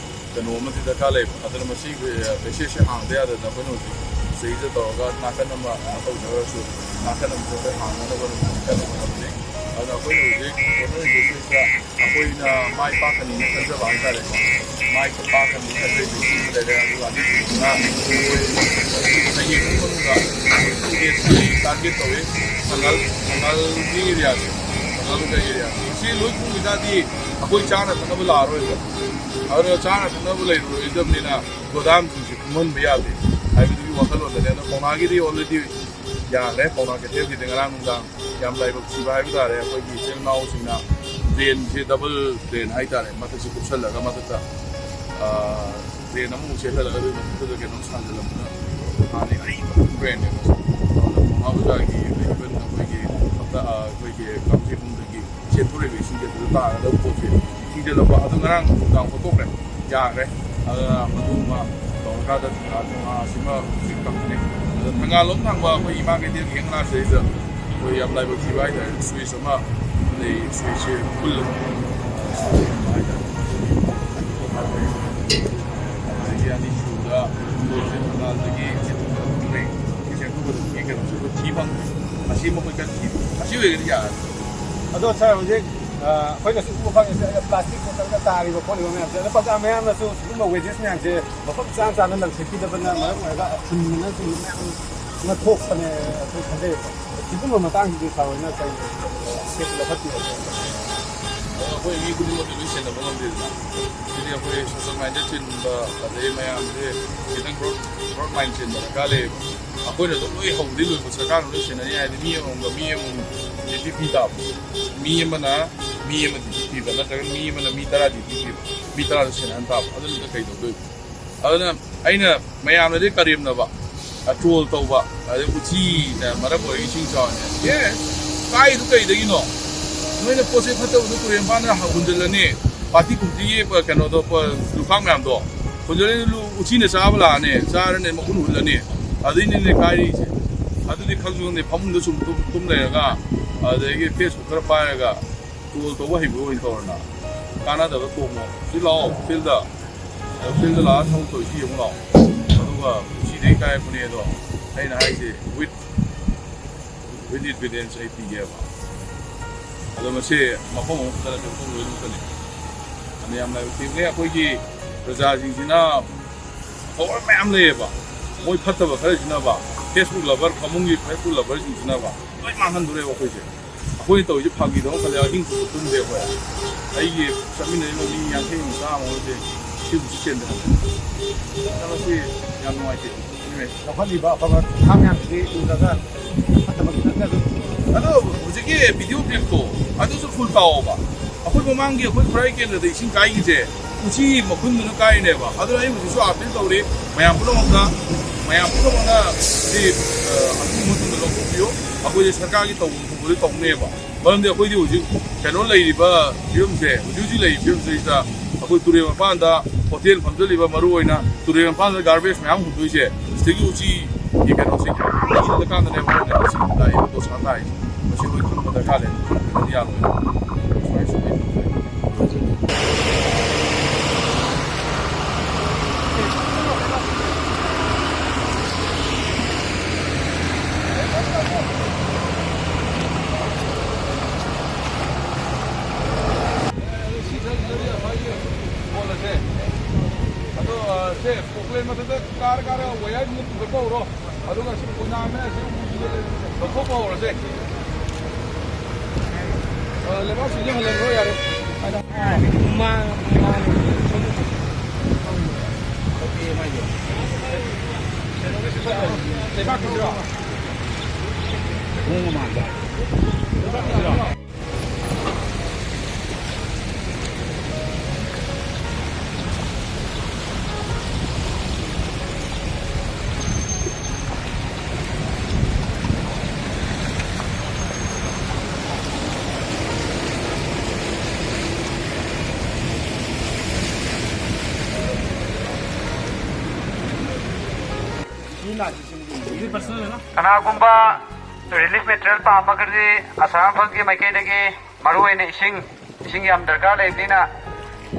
ꯀꯩꯅꯣ ꯑꯃꯗꯤ ꯗꯔꯀꯥꯔ ꯂꯩꯕ꯫ ꯑꯗꯨꯅ ꯃꯁꯤ passage ꯁꯦ ꯍꯥꯡꯗ ꯌꯥꯗꯗꯅ ꯑꯩꯈꯣꯏꯅ ꯍꯧꯖꯤꯛ ꯁꯤꯗꯩꯗ ꯇꯧꯔꯒ ꯅꯥꯀꯟ ꯑꯃ ꯀꯩꯅꯣ ꯇꯧꯖꯔꯒꯁꯨ ꯅꯥꯀꯟ ꯑꯃꯁꯨ ꯑꯩꯈꯣꯏ ꯍꯥꯡꯅꯅꯕ ꯑꯗꯨꯝ ꯀꯟꯅ ꯍꯣꯠꯅꯕꯅꯤ꯫ ꯑꯗꯨꯅ ꯑꯩꯈꯣꯏꯅ ꯍꯧꯖꯤꯛ ꯍꯣꯠꯅꯔꯤꯕꯁꯤꯗ ꯑꯩꯈꯣꯏꯅ ꯃꯥꯏ ꯄꯥꯛꯀꯅꯤꯅ ꯈꯟꯖꯕ ꯍꯥꯏꯇꯥꯔꯦꯀꯣ꯫ ꯃꯥꯏ ꯄꯥꯛꯀꯅꯤꯅ ꯈꯟꯖꯕ ꯂꯩꯔꯦ꯫ ꯑꯗꯨꯒ ꯑꯅꯤꯁꯨꯕꯅ ꯑꯩꯈꯣꯏ ꯍꯌꯦꯡ ꯃꯅꯨꯡꯗ target ꯇꯧꯏ꯫ ꯁꯉꯥꯏ, ꯁꯉꯥꯏꯒꯤ ꯑꯦꯔꯤꯌꯥꯁꯦ, ꯁꯉꯥꯏ ꯑꯦꯔꯤꯌꯥꯁꯦ, ꯁꯤ ꯂꯣꯏ ꯄꯨꯝꯈꯤ ꯇꯥꯔꯗꯤ ꯑꯩꯈꯣꯏ ꯆꯥꯅ ꯊꯛꯅꯕ ꯂꯥꯛꯑꯔꯣꯏꯕ꯫ ꯑꯗꯨꯅ ꯆꯥꯅ ꯊꯛꯅꯕ ꯂꯩꯔꯣꯏꯗꯕꯅꯤꯅ ꯒꯣꯗꯥꯝꯁꯤꯡꯁꯦ ꯀꯨꯝꯍꯟꯕ ꯌꯥꯗꯦ ꯍꯥꯏꯕꯗꯨꯒꯤ ꯋꯥꯈꯜꯂꯣꯟꯗꯅꯦ꯫ ꯑꯗꯣ ꯄꯥꯎꯅꯥꯒꯤꯗꯤ already ꯌꯥꯈ꯭ꯔꯦ꯫ ꯄꯥꯎꯅꯥ ꯀꯩꯊꯦꯜꯒꯤꯗꯤ ꯉꯔꯥꯡ ꯅꯨꯡꯗꯥꯡ ꯌꯥꯝ ꯂꯥꯏꯕꯛ ꯊꯤꯕ ꯍꯥꯏꯕ ꯇꯥꯔꯦ꯫ ꯑꯩꯈꯣꯏꯒꯤ ꯏꯆꯤꯜ ꯏꯅꯥꯎꯁꯤꯡꯅ drain ꯁꯦ double drain ꯍꯥꯏ ꯇꯥꯔꯦ, ꯃꯊꯛꯁꯦ ꯀꯨꯞꯁꯜꯂꯒ ꯃꯊꯛꯇ, ꯑꯥ, drain ꯑꯃꯃꯨꯛ ꯆꯦꯜꯍꯜꯂꯒ ꯑꯗꯨꯒꯤ ꯃꯊꯛꯇꯨꯗ ꯀꯩꯅꯣꯝ ꯁꯥꯖꯜꯂꯝꯕꯅ ꯍꯥꯟꯅ ꯑꯔꯤꯕ drain ꯅꯦꯕ꯫ ꯑꯗꯨꯅ ꯄꯥꯎꯅꯥ ꯕꯖꯥꯔꯒꯤ even ꯑꯩꯈꯣꯏꯒꯤ ꯍꯞꯇꯥ, ꯑꯥ, ꯑꯩꯈꯣꯏꯒꯤ ꯀꯥꯡꯖꯩꯕꯨꯡꯗꯒꯤ ꯆꯦꯟꯊꯣꯔꯛꯏꯕ ꯏꯁꯤꯡꯁꯦ ꯑꯗꯨꯗ ꯇꯥꯔꯒ ꯄꯣꯠꯁꯦ ꯊꯤꯡꯖꯤꯜꯂꯛꯄ꯫ ꯑꯗꯨ ꯉꯔꯥꯡ ꯅꯨꯡꯗꯥꯡ ꯐꯣꯠꯇꯣꯛꯈ꯭ꯔꯦ, ꯌꯥꯈ꯭ꯔꯦ꯫ ꯑꯗꯨꯅ ꯃꯗꯨꯃ ꯇꯧꯔꯀꯥꯟꯗ ꯊꯪꯒꯥ ꯊꯣꯡ ꯑꯁꯤꯃ ꯍꯧꯖꯤꯛ ꯀꯪꯉꯅꯤ꯫ ꯑꯗ ꯊꯪꯒꯥꯂꯣꯝ ꯊꯪꯕ ꯑꯩꯈꯣꯏ ꯏꯃꯥ ꯀꯩꯊꯦꯜꯒꯤ ꯍꯦꯛ ꯃꯅꯥꯛꯁꯤꯗꯩꯗ ꯑꯩꯈꯣꯏ ꯌꯥꯝ ꯂꯥꯏꯕꯛ ꯊꯤꯕ ꯍꯥꯏꯇꯥꯔꯦ, switch ꯑꯃ ꯂꯩ, switch ꯁꯦ ꯄꯨꯜꯂꯒ ꯍꯥꯏꯇꯥꯔꯦ꯫ ꯑꯗꯒꯤ ꯑꯅꯤꯁꯨꯕꯗ ꯑꯗꯒꯤ ꯁꯤ ꯀꯩꯅꯣꯁꯨ ꯊꯤ ꯐꯪꯗꯦ꯫ ꯑꯁꯤ ꯑꯃ ꯑꯩꯈꯣꯏ ꯀꯟꯅ ꯊꯤꯕ꯫ ꯑꯁꯤ ꯑꯣꯏꯔꯒꯗꯤ ꯌꯥꯔꯅꯤ꯫ ꯑꯗꯣ ꯁꯥꯔ, ꯍꯧꯖꯤꯛ, ꯑ, ꯑꯩꯈꯣꯏꯅꯁꯨ ꯎꯕ ꯐꯪꯉꯤꯁꯦ, ꯄ꯭ꯂꯥꯁꯇꯤꯛ ꯕꯣꯇꯜꯗ ꯇꯥꯔꯤꯕ ꯈꯣꯠꯂꯤꯕ ꯃꯌꯥꯝꯁꯦ, ꯑꯗꯣ ꯄ꯭ꯔꯖꯥ ꯃꯌꯥꯝꯅꯁꯨ ꯁꯤꯒꯨꯝꯕ ꯋꯦꯁꯇꯦꯖ ꯃꯌꯥꯝꯁꯦ ꯃꯐꯝ ꯆꯥꯅ ꯆꯥꯅ ꯂꯪꯊꯣꯛꯄꯤꯗꯕꯅ ꯃꯔꯝ ꯑꯣꯏꯔꯒ ꯐꯨꯟꯕꯅꯁꯨ ꯃꯌꯥꯝ ꯑꯃ ꯊꯣꯛꯄꯅꯦ, ꯑꯩꯈꯣꯏ ꯈꯟꯖꯩꯌꯦꯕ꯫ ꯁꯤꯒꯨꯝꯕ ꯃꯇꯥꯡꯁꯤꯗꯤ ꯁꯥꯔ ꯍꯣꯏꯅ ꯀꯔꯤ ꯏꯁꯇꯦꯞ ꯂꯧꯈꯠꯄꯤꯔꯒꯦ? ꯑꯗꯣ ꯑꯩꯈꯣꯏ ꯃꯤ ꯈꯨꯗꯤꯡꯃꯛꯇꯤ ꯂꯣꯏ ꯁꯦꯟꯅꯕ ꯉꯝꯗꯦꯗꯅ꯫ ꯁꯤꯗꯤ ꯑꯩꯈꯣꯏ ꯁꯣꯁꯦꯜ ꯃꯥꯏꯟꯗꯦꯠ ꯆꯤꯟꯕ, ꯑꯗꯩ ꯃꯌꯥꯝꯁꯦ ꯈꯤꯇꯪ ꯕ꯭ꯔꯣꯗ, ꯕ꯭ꯔꯣꯗ ꯃꯥꯏꯟ ꯆꯤꯟꯕ ꯗꯔꯀꯥꯔ ꯂꯩꯌꯦꯕ꯫ ꯑꯩꯈꯣꯏꯅ ꯑꯗꯨꯝ ꯂꯣꯏ ꯍꯧꯕꯗꯤ ꯂꯣꯏꯕ ꯁꯔꯀꯥꯔꯅ ꯂꯣꯏ ꯁꯦꯟꯅꯅꯤ ꯍꯥꯏꯔꯗꯤ ꯃꯤ ꯑꯃꯃꯝꯒ ꯃꯤ ꯑꯃꯃꯝ ꯗ꯭ꯌꯨꯇꯤ ꯄꯤ ꯇꯥꯕ꯫ ꯃꯤ ꯑꯃꯅ ꯃꯤ ꯑꯃ ꯗ꯭ꯌꯨꯇꯤ ꯄꯤꯕ ꯅꯠꯇ꯭ꯔꯒ ꯃꯤ ꯑꯃꯅ ꯃꯤ ꯇꯔꯥ ꯗ꯭ꯌꯨꯇꯤ ꯄꯤꯕ, ꯃꯤ ꯇꯔꯥꯗꯣ ꯁꯦꯟꯅꯍꯟ ꯇꯥꯕ꯫ ꯑꯗꯨꯅ ꯀꯩꯗꯧꯗꯣꯏꯕ? ꯑꯗꯨꯅ ꯑꯩꯅ ꯃꯌꯥꯝꯅꯗꯤ ꯀꯔꯦꯝꯅꯕ, ꯇ꯭ꯔꯣꯜ ꯇꯧꯕ, ꯑꯗꯩ ꯎꯆꯤꯅ ꯃꯔꯝ ꯑꯣꯏꯔꯒ ꯏꯁꯤꯡ ꯆꯥꯎꯔꯤꯅꯦ꯫ ꯑꯦ, ꯀꯥꯏꯗꯨ ꯀꯩꯗꯒꯤꯅꯣ? ꯅꯣꯏꯅ ꯄꯣꯠ ꯆꯩ ꯐꯠꯇꯕꯗꯣ ꯇꯨꯔꯦꯟ ꯃꯄꯥꯟꯗ ꯍꯨꯟꯖꯤꯜꯂꯅꯤ, ꯄꯥꯔꯇꯤ ꯀꯨꯝꯇꯤꯒꯤ ꯀꯩꯅꯣꯗꯣ, ꯂꯨꯈꯥꯛ ꯃꯌꯥꯝꯗꯣ ꯍꯨꯟꯖꯤꯜꯂꯅꯤ, ꯎꯆꯤꯅ ꯆꯥꯕ ꯂꯥꯛꯑꯅꯤ, ꯆꯥꯔꯅꯤ, ꯃꯈꯨꯟ ꯍꯨꯜꯂꯅꯤ꯫ ꯑꯗꯨꯏꯅꯤꯅꯦ ꯀꯥꯏꯔꯤꯁꯦ꯫ ꯑꯗꯨꯗꯤ ꯈꯪꯁꯨ ꯈꯪꯗꯦ, ꯐꯃꯨꯡꯗ ꯁꯨꯝ ꯇꯨꯝ ꯇꯨꯝ ꯂꯩꯔꯒ, ꯑꯗꯒꯤ ꯐꯦꯁꯕꯨꯛ ꯈꯔ ꯄꯥꯏꯔꯒ, ꯇ꯭ꯔꯣꯜ ꯇꯧꯕ ꯍꯩꯕ ꯑꯣꯏꯅ ꯇꯧꯔꯅ ꯀꯥꯟꯅꯗꯕ ꯇꯣꯡꯉꯣ꯫ ꯁꯤ ꯂꯥꯛꯑꯣ ꯐꯤꯜꯗ, ꯐꯤꯜꯗ ꯂꯥꯛꯑꯒ ꯊꯕꯛ ꯇꯧꯔꯤꯁꯤ ꯌꯦꯡꯉꯨ ꯂꯥꯛꯑꯣ꯫ ꯑꯗꯨꯒ ꯎꯆꯤꯗꯒꯤ ꯀꯥꯏꯔꯛꯄꯅꯦ ꯑꯗꯣ ꯑꯩꯅ ꯍꯥꯏꯁꯦ with, with evidence ꯑꯩ ꯄꯤꯒꯦꯕ꯫ ꯑꯗꯣ ꯃꯁꯤ ꯃꯐꯝ ꯑꯃꯈꯛꯇ ꯅꯠꯇꯦ, ꯃꯐꯝ ꯂꯣꯏꯅꯃꯛꯇꯅꯤ꯫ ꯑꯗ ꯌꯥꯝ ꯂꯥꯏꯕꯛ ꯊꯤꯕꯅꯦ ꯑꯩꯈꯣꯏꯒꯤ ꯄ꯭ꯔꯖꯥꯁꯤꯡꯁꯤꯅ ꯄꯋꯥꯔ ꯃꯌꯥꯝ ꯂꯩꯌꯦꯕ꯫ ꯃꯣꯏ ꯐꯠꯇꯕ ꯈꯔꯁꯤꯅꯕ, ꯐꯦꯁꯕꯨꯛ ꯂꯚꯔ, ꯐꯃꯨꯡꯒꯤ ꯐꯦꯁꯕꯨꯛ ꯂꯚꯔꯁꯤꯡꯁꯤꯅꯕ ꯂꯣꯏ ꯃꯥꯡꯍꯟꯗꯣꯔꯦꯕ ꯑꯩꯈꯣꯏꯁꯦ꯫ ꯑꯩꯈꯣꯏꯅ ꯇꯧꯔꯤꯁꯦ ꯐꯥꯒꯤꯗꯧꯅ ꯈꯜꯂꯦ, ꯑꯍꯤꯡ ꯆꯨꯞꯄ ꯇꯨꯝꯗꯦ ꯑꯩꯈꯣꯏ꯫ ꯑꯩꯒꯤ ꯆꯠꯃꯤꯟꯅꯔꯤꯕ ꯃꯤ ꯌꯥꯡꯈꯩꯃꯨꯛ, ꯆꯥꯝꯃ ꯑꯃꯁꯦ ꯁꯤꯕꯨ ꯁꯤ ꯆꯦꯟꯗꯅ ꯃꯁꯤ ꯌꯥꯝ ꯅꯨꯡꯉꯥꯏꯇꯦ꯫ ꯂꯧꯈꯠꯂꯤꯕ ꯑꯐꯕ ꯊꯥ ꯃꯌꯥꯝꯁꯤꯗꯤ ꯎꯔꯒ ꯐꯠꯇꯕꯒꯤ ꯅꯠꯇ꯭ꯔꯁꯨ꯫ ꯑꯗꯣ ꯍꯧꯖꯤꯛꯀꯤ ꯚꯤꯗꯤꯑꯣ ꯀ꯭ꯂꯤꯞꯇꯣ ꯑꯗꯨꯁꯨ ꯐꯨꯜ ꯇꯥꯎꯑꯣꯕ꯫ ꯑꯩꯈꯣꯏ ꯃꯃꯥꯡꯒꯤ ꯑꯩꯈꯣꯏ ꯈꯨꯔꯥꯏ ꯀꯦꯟꯗ꯭ꯔꯗ ꯏꯁꯤꯡ ꯀꯥꯏꯈꯤꯁꯦ ꯎꯆꯤ ꯃꯈꯨꯟꯗꯨꯅ ꯀꯥꯏꯔꯤꯅꯦꯕ꯫ ꯑꯗꯨꯅ ꯑꯩ ꯍꯧꯖꯤꯛꯁꯨ ꯑꯥꯄꯤꯜ ꯇꯧꯔꯤ ꯃꯌꯥꯝ ꯄꯨꯝꯅꯃꯛꯇ, ꯃꯌꯥꯝ ꯄꯨꯝꯅꯃꯛꯅ ꯁꯤ, ꯑ, ꯑꯊꯨꯕ ꯃꯇꯝꯗ ꯂꯧꯊꯣꯛꯄꯤꯌꯨ꯫ ꯑꯩꯈꯣꯏꯁꯦ ꯁꯔꯀꯥꯔꯒꯤ ꯇꯧꯐꯝ ꯊꯣꯛꯄꯗꯤ ꯇꯧꯅꯦꯕ꯫ ꯃꯔꯝꯗꯤ ꯑꯩꯈꯣꯏꯗꯤ ꯍꯧꯖꯤꯛ ꯀꯩꯅꯣ ꯂꯩꯔꯤꯕ ꯐꯤꯕꯝꯁꯦ, ꯍꯧꯖꯤꯛ ꯍꯧꯖꯤꯛ ꯂꯩꯔꯤꯕ ꯐꯤꯕꯝꯁꯤꯗꯩꯁꯤꯗ ꯑꯩꯈꯣꯏ ꯇꯨꯔꯦꯜ ꯃꯄꯥꯟꯗ ꯍꯣꯇꯦꯜ ꯐꯝꯖꯜꯂꯤꯕ, ꯃꯔꯨ ꯑꯣꯏꯅ ꯇꯨꯔꯦꯜ ꯃꯄꯥꯟꯗ ꯒꯥꯔꯕꯦꯖ ꯃꯌꯥꯝ ꯍꯨꯟꯗꯣꯛꯏꯁꯦ, ꯁꯤꯗꯒꯤ ꯎꯆꯤꯒꯤ ꯀꯩꯅꯣꯁꯦ ꯌꯥꯝ ꯏꯜꯂꯀꯥꯟꯗꯅꯦꯕ ꯑꯩꯈꯣꯏꯅ ꯁꯤ ꯂꯥꯛꯏꯕ ꯗꯣꯁꯥ ꯇꯥꯏꯁꯦ꯫ ꯃꯁꯤ ꯑꯩꯈꯣꯏ ꯈꯪꯕ ꯗꯔꯀꯥꯔ ꯂꯩ, ꯈꯪꯗ꯭ꯔꯒꯗꯤ ꯌꯥꯔꯣꯏ꯫ ꯁꯨꯃꯥꯏꯅ ꯁꯨꯝ ꯂꯩ꯫ ꯄ꯭ꯂꯦꯟ ꯃꯊꯛꯇ ꯀꯥꯔ ꯀꯥꯔꯒ ꯋꯥꯌꯔ ꯄꯨꯈꯠꯄ ꯍꯧꯔꯣ꯫ ꯑꯗꯨꯒ ꯁꯤ ꯀꯣꯏꯅꯥ ꯑꯃꯅ ꯁꯤ ꯎꯁꯤꯗ ꯂꯧꯊꯣꯛꯄ ꯍꯧꯔꯁꯦ꯫ ꯑ, ꯂꯩꯕꯥꯛꯁꯤꯡꯁꯦ ꯍꯜꯍꯟꯈ꯭ꯔꯣ ꯌꯥꯔꯦ꯫ ꯃꯥ-, ꯃꯥ-, ꯂꯩꯕꯥꯛꯀꯤꯁꯤꯔꯣ? ꯂꯩꯕꯥꯛꯀꯤꯁꯤꯔꯣ? ꯀꯅꯥꯒꯨꯝꯕ ꯔꯤꯂꯤꯐ ꯃꯦꯇꯔꯤꯌꯦꯜ ꯄꯥꯝꯃꯒꯗꯤ ꯑꯁꯥꯝ ꯔꯥꯏꯐꯜꯒꯤ ꯃꯥꯏꯀꯩꯗꯒꯤ ꯃꯔꯨꯑꯣꯏꯅ ꯏꯁꯤꯡ, ꯏꯁꯤꯡ ꯌꯥꯝ ꯗꯔꯀꯥꯔ ꯂꯩꯕꯅꯤꯅ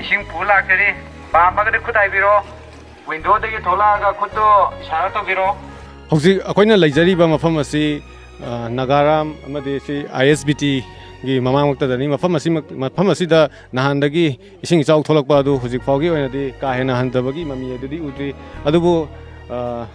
ꯏꯁꯤꯡ ꯄꯨ ꯂꯥꯛꯆꯔꯤ꯫ ꯄꯥꯝꯃꯒꯗꯤ ꯈꯨꯠ ꯍꯥꯏꯕꯤꯔꯣ꯫ ꯋꯤꯟꯗꯣꯗꯒꯤ ꯊꯣꯛꯂꯛꯑꯒ ꯈꯨꯠꯇꯣ ꯏꯁꯥꯔꯥ ꯇꯧꯕꯤꯔꯣ꯫ ꯍꯧꯖꯤꯛ ꯑꯩꯈꯣꯏꯅ ꯂꯩꯖꯔꯤꯕ ꯃꯐꯝ ꯑꯁꯤ, ꯑ, ꯅꯥꯒꯥꯔꯥꯝ ꯑꯃꯗꯤ ꯁꯤ ꯑꯥꯏ ꯑꯦꯁ ꯕꯤ ꯇꯤꯒꯤ ꯃꯃꯥꯡꯃꯛꯇꯗꯅꯤ꯫ ꯃꯐꯝ ꯑꯁꯤꯃꯛ, ꯃꯐꯝ ꯑꯁꯤꯗ ꯅꯍꯥꯟꯗꯒꯤ ꯏꯁꯤꯡ ꯏꯆꯥꯎ ꯊꯣꯛꯂꯛꯄ ꯑꯗꯨ ꯍꯧꯖꯤꯛ ꯐꯥꯎꯒꯤ ꯑꯣꯏꯅꯗꯤ ꯀꯥ ꯍꯦꯟꯅ ꯍꯟꯊꯕꯒꯤ ꯃꯃꯤ ꯑꯗꯨꯗꯤ ꯎꯗ꯭ꯔꯤ꯫ ꯑꯗꯨꯕꯨ, ꯑ,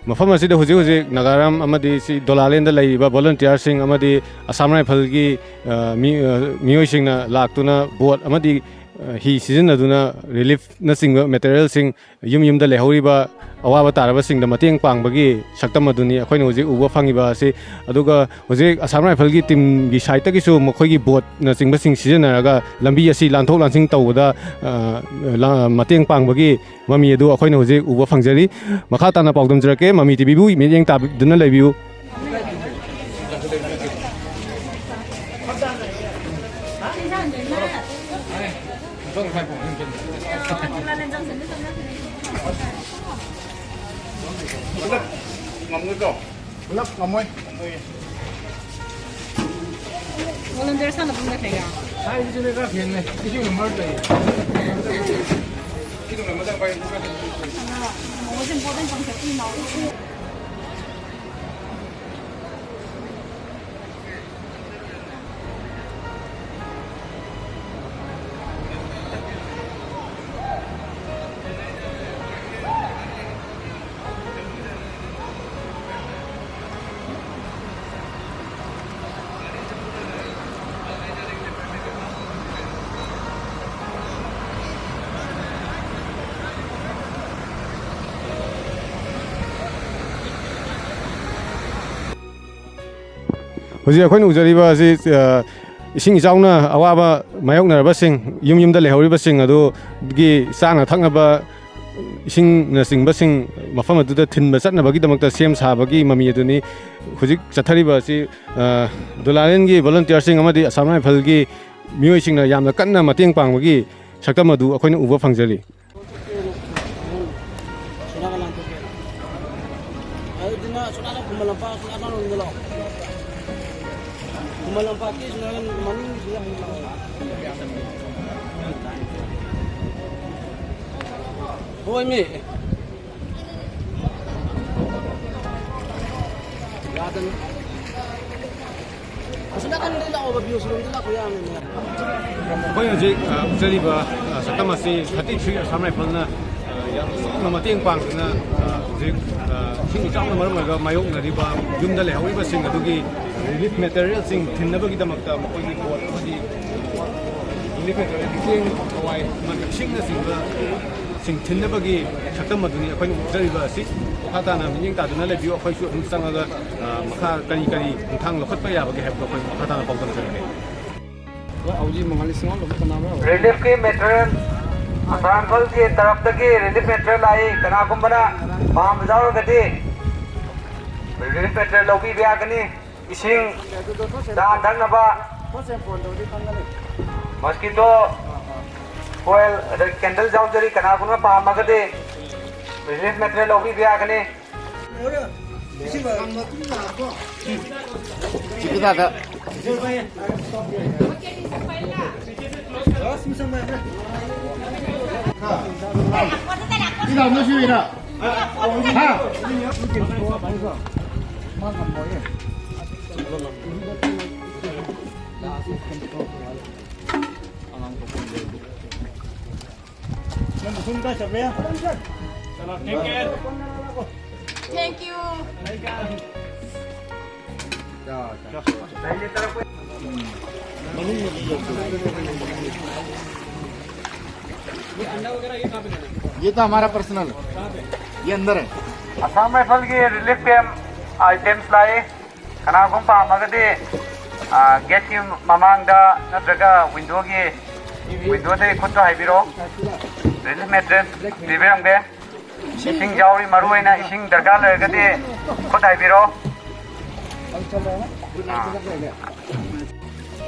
ꯃꯐꯝ ꯑꯁꯤꯗ ꯍꯧꯖꯤꯛ ꯍꯧꯖꯤꯛ ꯅꯥꯒꯥꯔꯥꯝ ꯑꯃꯗꯤ ꯁꯤ ꯗꯣꯂꯥꯂꯦꯟꯗ ꯂꯩꯔꯤꯕ ꯚꯣꯂꯨꯟꯇꯤꯌꯥꯔꯁꯤꯡ ꯑꯃꯗꯤ ꯑꯁꯥꯝ ꯔꯥꯏꯐꯜꯒꯤ, ꯑ, ꯃꯤ-, ꯑ, ꯃꯤꯑꯣꯏꯁꯤꯡꯅ ꯂꯥꯛꯇꯨꯅ ꯕꯣꯠ ꯑꯃꯗꯤ, ꯑ, ꯍꯤ ꯁꯤꯖꯤꯟꯅꯗꯨꯅ ꯔꯤꯂꯤꯐꯅꯆꯤꯡꯕ ꯃꯦꯇꯔꯤꯌꯦꯜꯁꯤꯡ ꯌꯨꯝ ꯌꯨꯝꯗ ꯂꯩꯍꯧꯔꯤꯕ ꯑꯋꯥꯕ ꯇꯥꯔꯕꯁꯤꯡꯗ ꯃꯇꯦꯡ ꯄꯥꯡꯕꯒꯤ ꯁꯛꯇꯝ ꯑꯗꯨꯅꯤ ꯑꯩꯈꯣꯏꯅ ꯍꯧꯖꯤꯛ ꯎꯕ ꯐꯪꯉꯤꯕ ꯑꯁꯤ꯫ ꯑꯗꯨꯒ ꯍꯧꯖꯤꯛ ꯑꯁꯥꯝ ꯔꯥꯏꯐꯜꯒꯤ ꯇꯤꯝꯒꯤ ꯁꯥꯏꯠꯇꯒꯤꯁꯨ ꯃꯈꯣꯏꯒꯤ ꯕꯣꯠꯅꯆꯤꯡꯕꯁꯤꯡ ꯁꯤꯖꯤꯟꯅꯔꯒ ꯂꯝꯕꯤ ꯑꯁꯤ ꯂꯥꯟꯊꯣꯛ ꯂꯥꯟꯁꯤꯟ ꯇꯧꯕꯗ, ꯑ, ꯂꯥ-, ꯃꯇꯦꯡ ꯄꯥꯡꯕꯒꯤ ꯃꯃꯤ ꯑꯗꯨ ꯑꯩꯈꯣꯏꯅ ꯍꯧꯖꯤꯛ ꯎꯕ ꯐꯪꯖꯔꯤ꯫ ꯃꯈꯥ ꯇꯥꯅ ꯄꯥꯎꯗꯝꯖꯔꯛꯀꯦ꯫ ꯃꯃꯤ ꯇꯤꯚꯤꯕꯨ ꯃꯤꯠꯌꯦꯡ ꯇꯥꯕꯤꯗꯨꯅ ꯂꯩꯕꯤꯌꯨ꯫ ꯄꯨꯂꯞ ꯉꯝꯃꯣꯏ꯫ ꯚꯣꯂꯨꯟꯇꯤꯌꯔ ꯁꯥꯟꯅꯐꯝꯗ ꯀꯩꯀꯥ꯫ ꯍꯥꯏꯔꯤꯁꯤꯅ ꯈꯔ ꯍꯦꯟꯅ ꯏꯁꯤꯡ ꯅꯝꯕꯔ ꯂꯩ꯫ ꯏꯁꯤꯡ ꯅꯝꯕꯔ ꯂꯩ꯫ ꯍꯧꯖꯤꯛ ꯑꯩꯈꯣꯏꯅ ꯎꯖꯔꯤꯕ ꯑꯁꯤ, ꯑ, ꯏꯁꯤꯡ ꯏꯆꯥꯎꯅ ꯑꯋꯥꯕ ꯃꯥꯌꯣꯛꯅꯔꯕꯁꯤꯡ, ꯌꯨꯝ ꯌꯨꯝꯗ ꯂꯩꯍꯧꯔꯤꯕꯁꯤꯡ ꯑꯗꯨꯒꯤ ꯆꯥꯅ ꯊꯛꯅꯕ ꯏꯁꯤꯡꯅꯆꯤꯡꯕꯁꯤꯡ ꯃꯐꯝ ꯑꯗꯨꯗ ꯊꯤꯟꯕ ꯆꯠꯅꯕꯒꯤꯗꯃꯛꯇ ꯁꯦꯝ ꯁꯥꯕꯒꯤ ꯃꯃꯤ ꯑꯗꯨꯅꯤ꯫ ꯍꯧꯖꯤꯛ ꯆꯠꯊꯔꯤꯕ ꯑꯁꯤ, ꯑ, ꯗꯨꯂꯥꯂꯦꯟꯒꯤ ꯚꯣꯂꯨꯟꯇꯤꯌꯔꯁꯤꯡ ꯑꯃꯗꯤ ꯑꯁꯥꯝ ꯔꯥꯏꯐꯜꯒꯤ ꯃꯤꯑꯣꯏꯁꯤꯡꯅ ꯌꯥꯝꯅ ꯀꯟꯅ ꯃꯇꯦꯡ ꯄꯥꯡꯕꯒꯤ ꯁꯛꯇꯝ ꯑꯗꯨ ꯑꯩꯈꯣꯏꯅ ꯎꯕ ꯐꯪꯖꯔꯤ꯫ ꯑꯗꯨꯅ ꯁꯣꯝ ꯅꯥꯀꯟ ꯈꯨꯃꯟ ꯂꯝꯄꯥꯛ, ꯁꯣꯝ ꯅꯥꯀꯟ ꯔꯣꯝꯗ ꯂꯥꯛꯑꯣ꯫ ꯈꯨꯃꯟ ꯂꯝꯄꯥꯛꯀꯤ ꯁꯣꯝ ꯅꯥꯀꯟ ꯃꯅꯤꯡꯒꯤꯁꯤꯗ ꯍꯥꯏꯐꯦꯠ ꯂꯥꯛꯑꯣ꯫ ꯍꯣꯏ, ꯃꯤ꯫ ꯌꯥꯗꯕꯅꯤ꯫ ꯑꯁꯣꯝ ꯅꯥꯀꯟꯗ ꯂꯥꯛꯑꯣꯕ, ꯚ꯭ꯌꯨ ꯁꯤꯔꯣꯝꯗ ꯂꯥꯛꯄ ꯌꯥꯔꯝꯒꯅꯤ꯫ ꯑꯩꯈꯣꯏ ꯍꯧꯖꯤꯛ, ꯑ, ꯎꯠꯆꯔꯤꯕ, ꯑ, ꯁꯛꯇꯝ ꯑꯁꯤ thirty three ꯑꯁꯥꯝ ꯔꯥꯏꯐꯜꯅ, ꯑ, ꯌꯥꯝꯅ ꯆꯥꯎꯅ ꯃꯇꯦꯡ ꯄꯥꯡꯗꯨꯅ, ꯑ, ꯍꯧꯖꯤꯛ, ꯑ, ꯏꯁꯤꯡ ꯏꯆꯥꯎꯅ ꯃꯔꯝ ꯑꯣꯏꯔꯒ ꯃꯥꯌꯣꯛꯅꯔꯤꯕ ꯌꯨꯝꯗ ꯂꯩꯍꯧꯔꯤꯕꯁꯤꯡ ꯑꯗꯨꯒꯤ ꯔꯤꯂꯤꯐ ꯃꯦꯇꯔꯤꯌꯦꯜꯁꯤꯡ ꯊꯤꯟꯅꯕꯒꯤꯗꯃꯛꯇ ꯃꯈꯣꯏꯒꯤ ꯕꯣꯠ ꯑꯃꯗꯤ ꯔꯤꯂꯤꯐ ꯃꯦꯇꯔꯤꯌꯦꯜ, ꯆꯦꯡ, ꯍꯋꯥꯏ, ꯑꯃꯗꯤ ꯏꯁꯤꯡꯅꯆꯤꯡꯕ ꯁꯤꯡ ꯊꯤꯟꯅꯕꯒꯤ ꯁꯛꯇꯝ ꯑꯗꯨꯅꯤ ꯑꯩꯈꯣꯏꯅ ꯎꯠꯆꯔꯤꯕ ꯑꯁꯤ꯫ ꯃꯈꯥ ꯇꯥꯅ ꯃꯤꯠꯌꯦꯡ ꯇꯥꯗꯨꯅ ꯂꯩꯕꯤꯌꯨ꯫ ꯑꯩꯈꯣꯏꯁꯨ ꯑꯗꯨꯝ ꯆꯪꯉꯒ, ꯑ, ꯃꯈꯥ ꯀꯔꯤ ꯀꯔꯤ ꯈꯣꯡꯊꯥꯡ ꯂꯧꯈꯠꯄ ꯌꯥꯕꯒꯦ ꯍꯥꯏꯕꯗꯣ ꯑꯩꯈꯣꯏ ꯃꯈꯥ ꯇꯥꯅ ꯄꯥꯎꯗꯝꯖꯔꯛꯀꯦ꯫ ꯔꯤꯂꯤꯐꯀꯤ ꯃꯦꯇꯔꯤꯌꯦꯜ, ꯑꯁꯥꯝ ꯔꯥꯏꯐꯜꯒꯤ ꯇꯔꯞꯇꯒꯤ ꯔꯤꯂꯤꯐ ꯃꯦꯇꯔꯤꯌꯦꯜ ꯂꯥꯛꯏ꯫ ꯀꯅꯥꯒꯨꯝꯕꯅ ꯄꯥꯝꯕ ꯌꯥꯎꯔꯒꯗꯤ ꯔꯤꯂꯤꯐ ꯃꯦꯇꯔꯤꯌꯦꯜ ꯂꯧꯕꯤꯕ ꯌꯥꯒꯅꯤ꯫ ꯏꯁꯤꯡ, ꯆꯥ ꯊꯛꯅꯕ, ꯃꯣꯁꯀꯤꯇꯣ ꯀꯣꯏꯜ, ꯑꯗ ꯀꯦꯟꯗꯜ ꯌꯥꯎꯖꯔꯤ꯫ ꯀꯅꯥꯒꯨꯝꯕ ꯄꯥꯝꯃꯒꯗꯤ ꯔꯤꯂꯤꯐ ꯃꯦꯇꯔꯤꯌꯦꯜ ꯂꯧꯕꯤꯕ ꯌꯥꯒꯅꯤ꯫ Thank you. ये तो हमारा पर्सनल है, ये अंदर है। ꯑꯁꯥꯝ ꯔꯥꯏꯐꯜꯒꯤ ꯔꯤꯂꯤꯐ ꯀꯦꯝꯞ ꯑꯥꯏꯇꯦꯝꯁ ꯂꯥꯛꯏ꯫ ꯀꯅꯥꯒꯨꯝꯕ ꯄꯥꯝꯃꯒꯗꯤ, ꯑ, ꯒꯦꯠꯀꯤ ꯃꯃꯥꯡꯗ ꯅꯠꯇ꯭ꯔꯒ ꯋꯤꯟꯗꯣꯒꯤ, ꯋꯤꯟꯗꯣꯗꯒꯤ ꯈꯨꯠꯇꯣ ꯍꯥꯏꯕꯤꯔꯣ꯫ ꯔꯤꯂꯤꯐ ꯃꯦꯇꯔꯤꯌꯦꯜ ꯄꯤꯕꯤꯔꯝꯒꯦ꯫ ꯏꯁꯤꯡ ꯌꯥꯎꯔꯤ, ꯃꯔꯨ ꯑꯣꯏꯅ ꯏꯁꯤꯡ ꯗꯔꯀꯥꯔ ꯂꯩꯔꯒꯗꯤ ꯈꯨꯠ ꯍꯥꯏꯕꯤꯔꯣ꯫ ꯑ꯫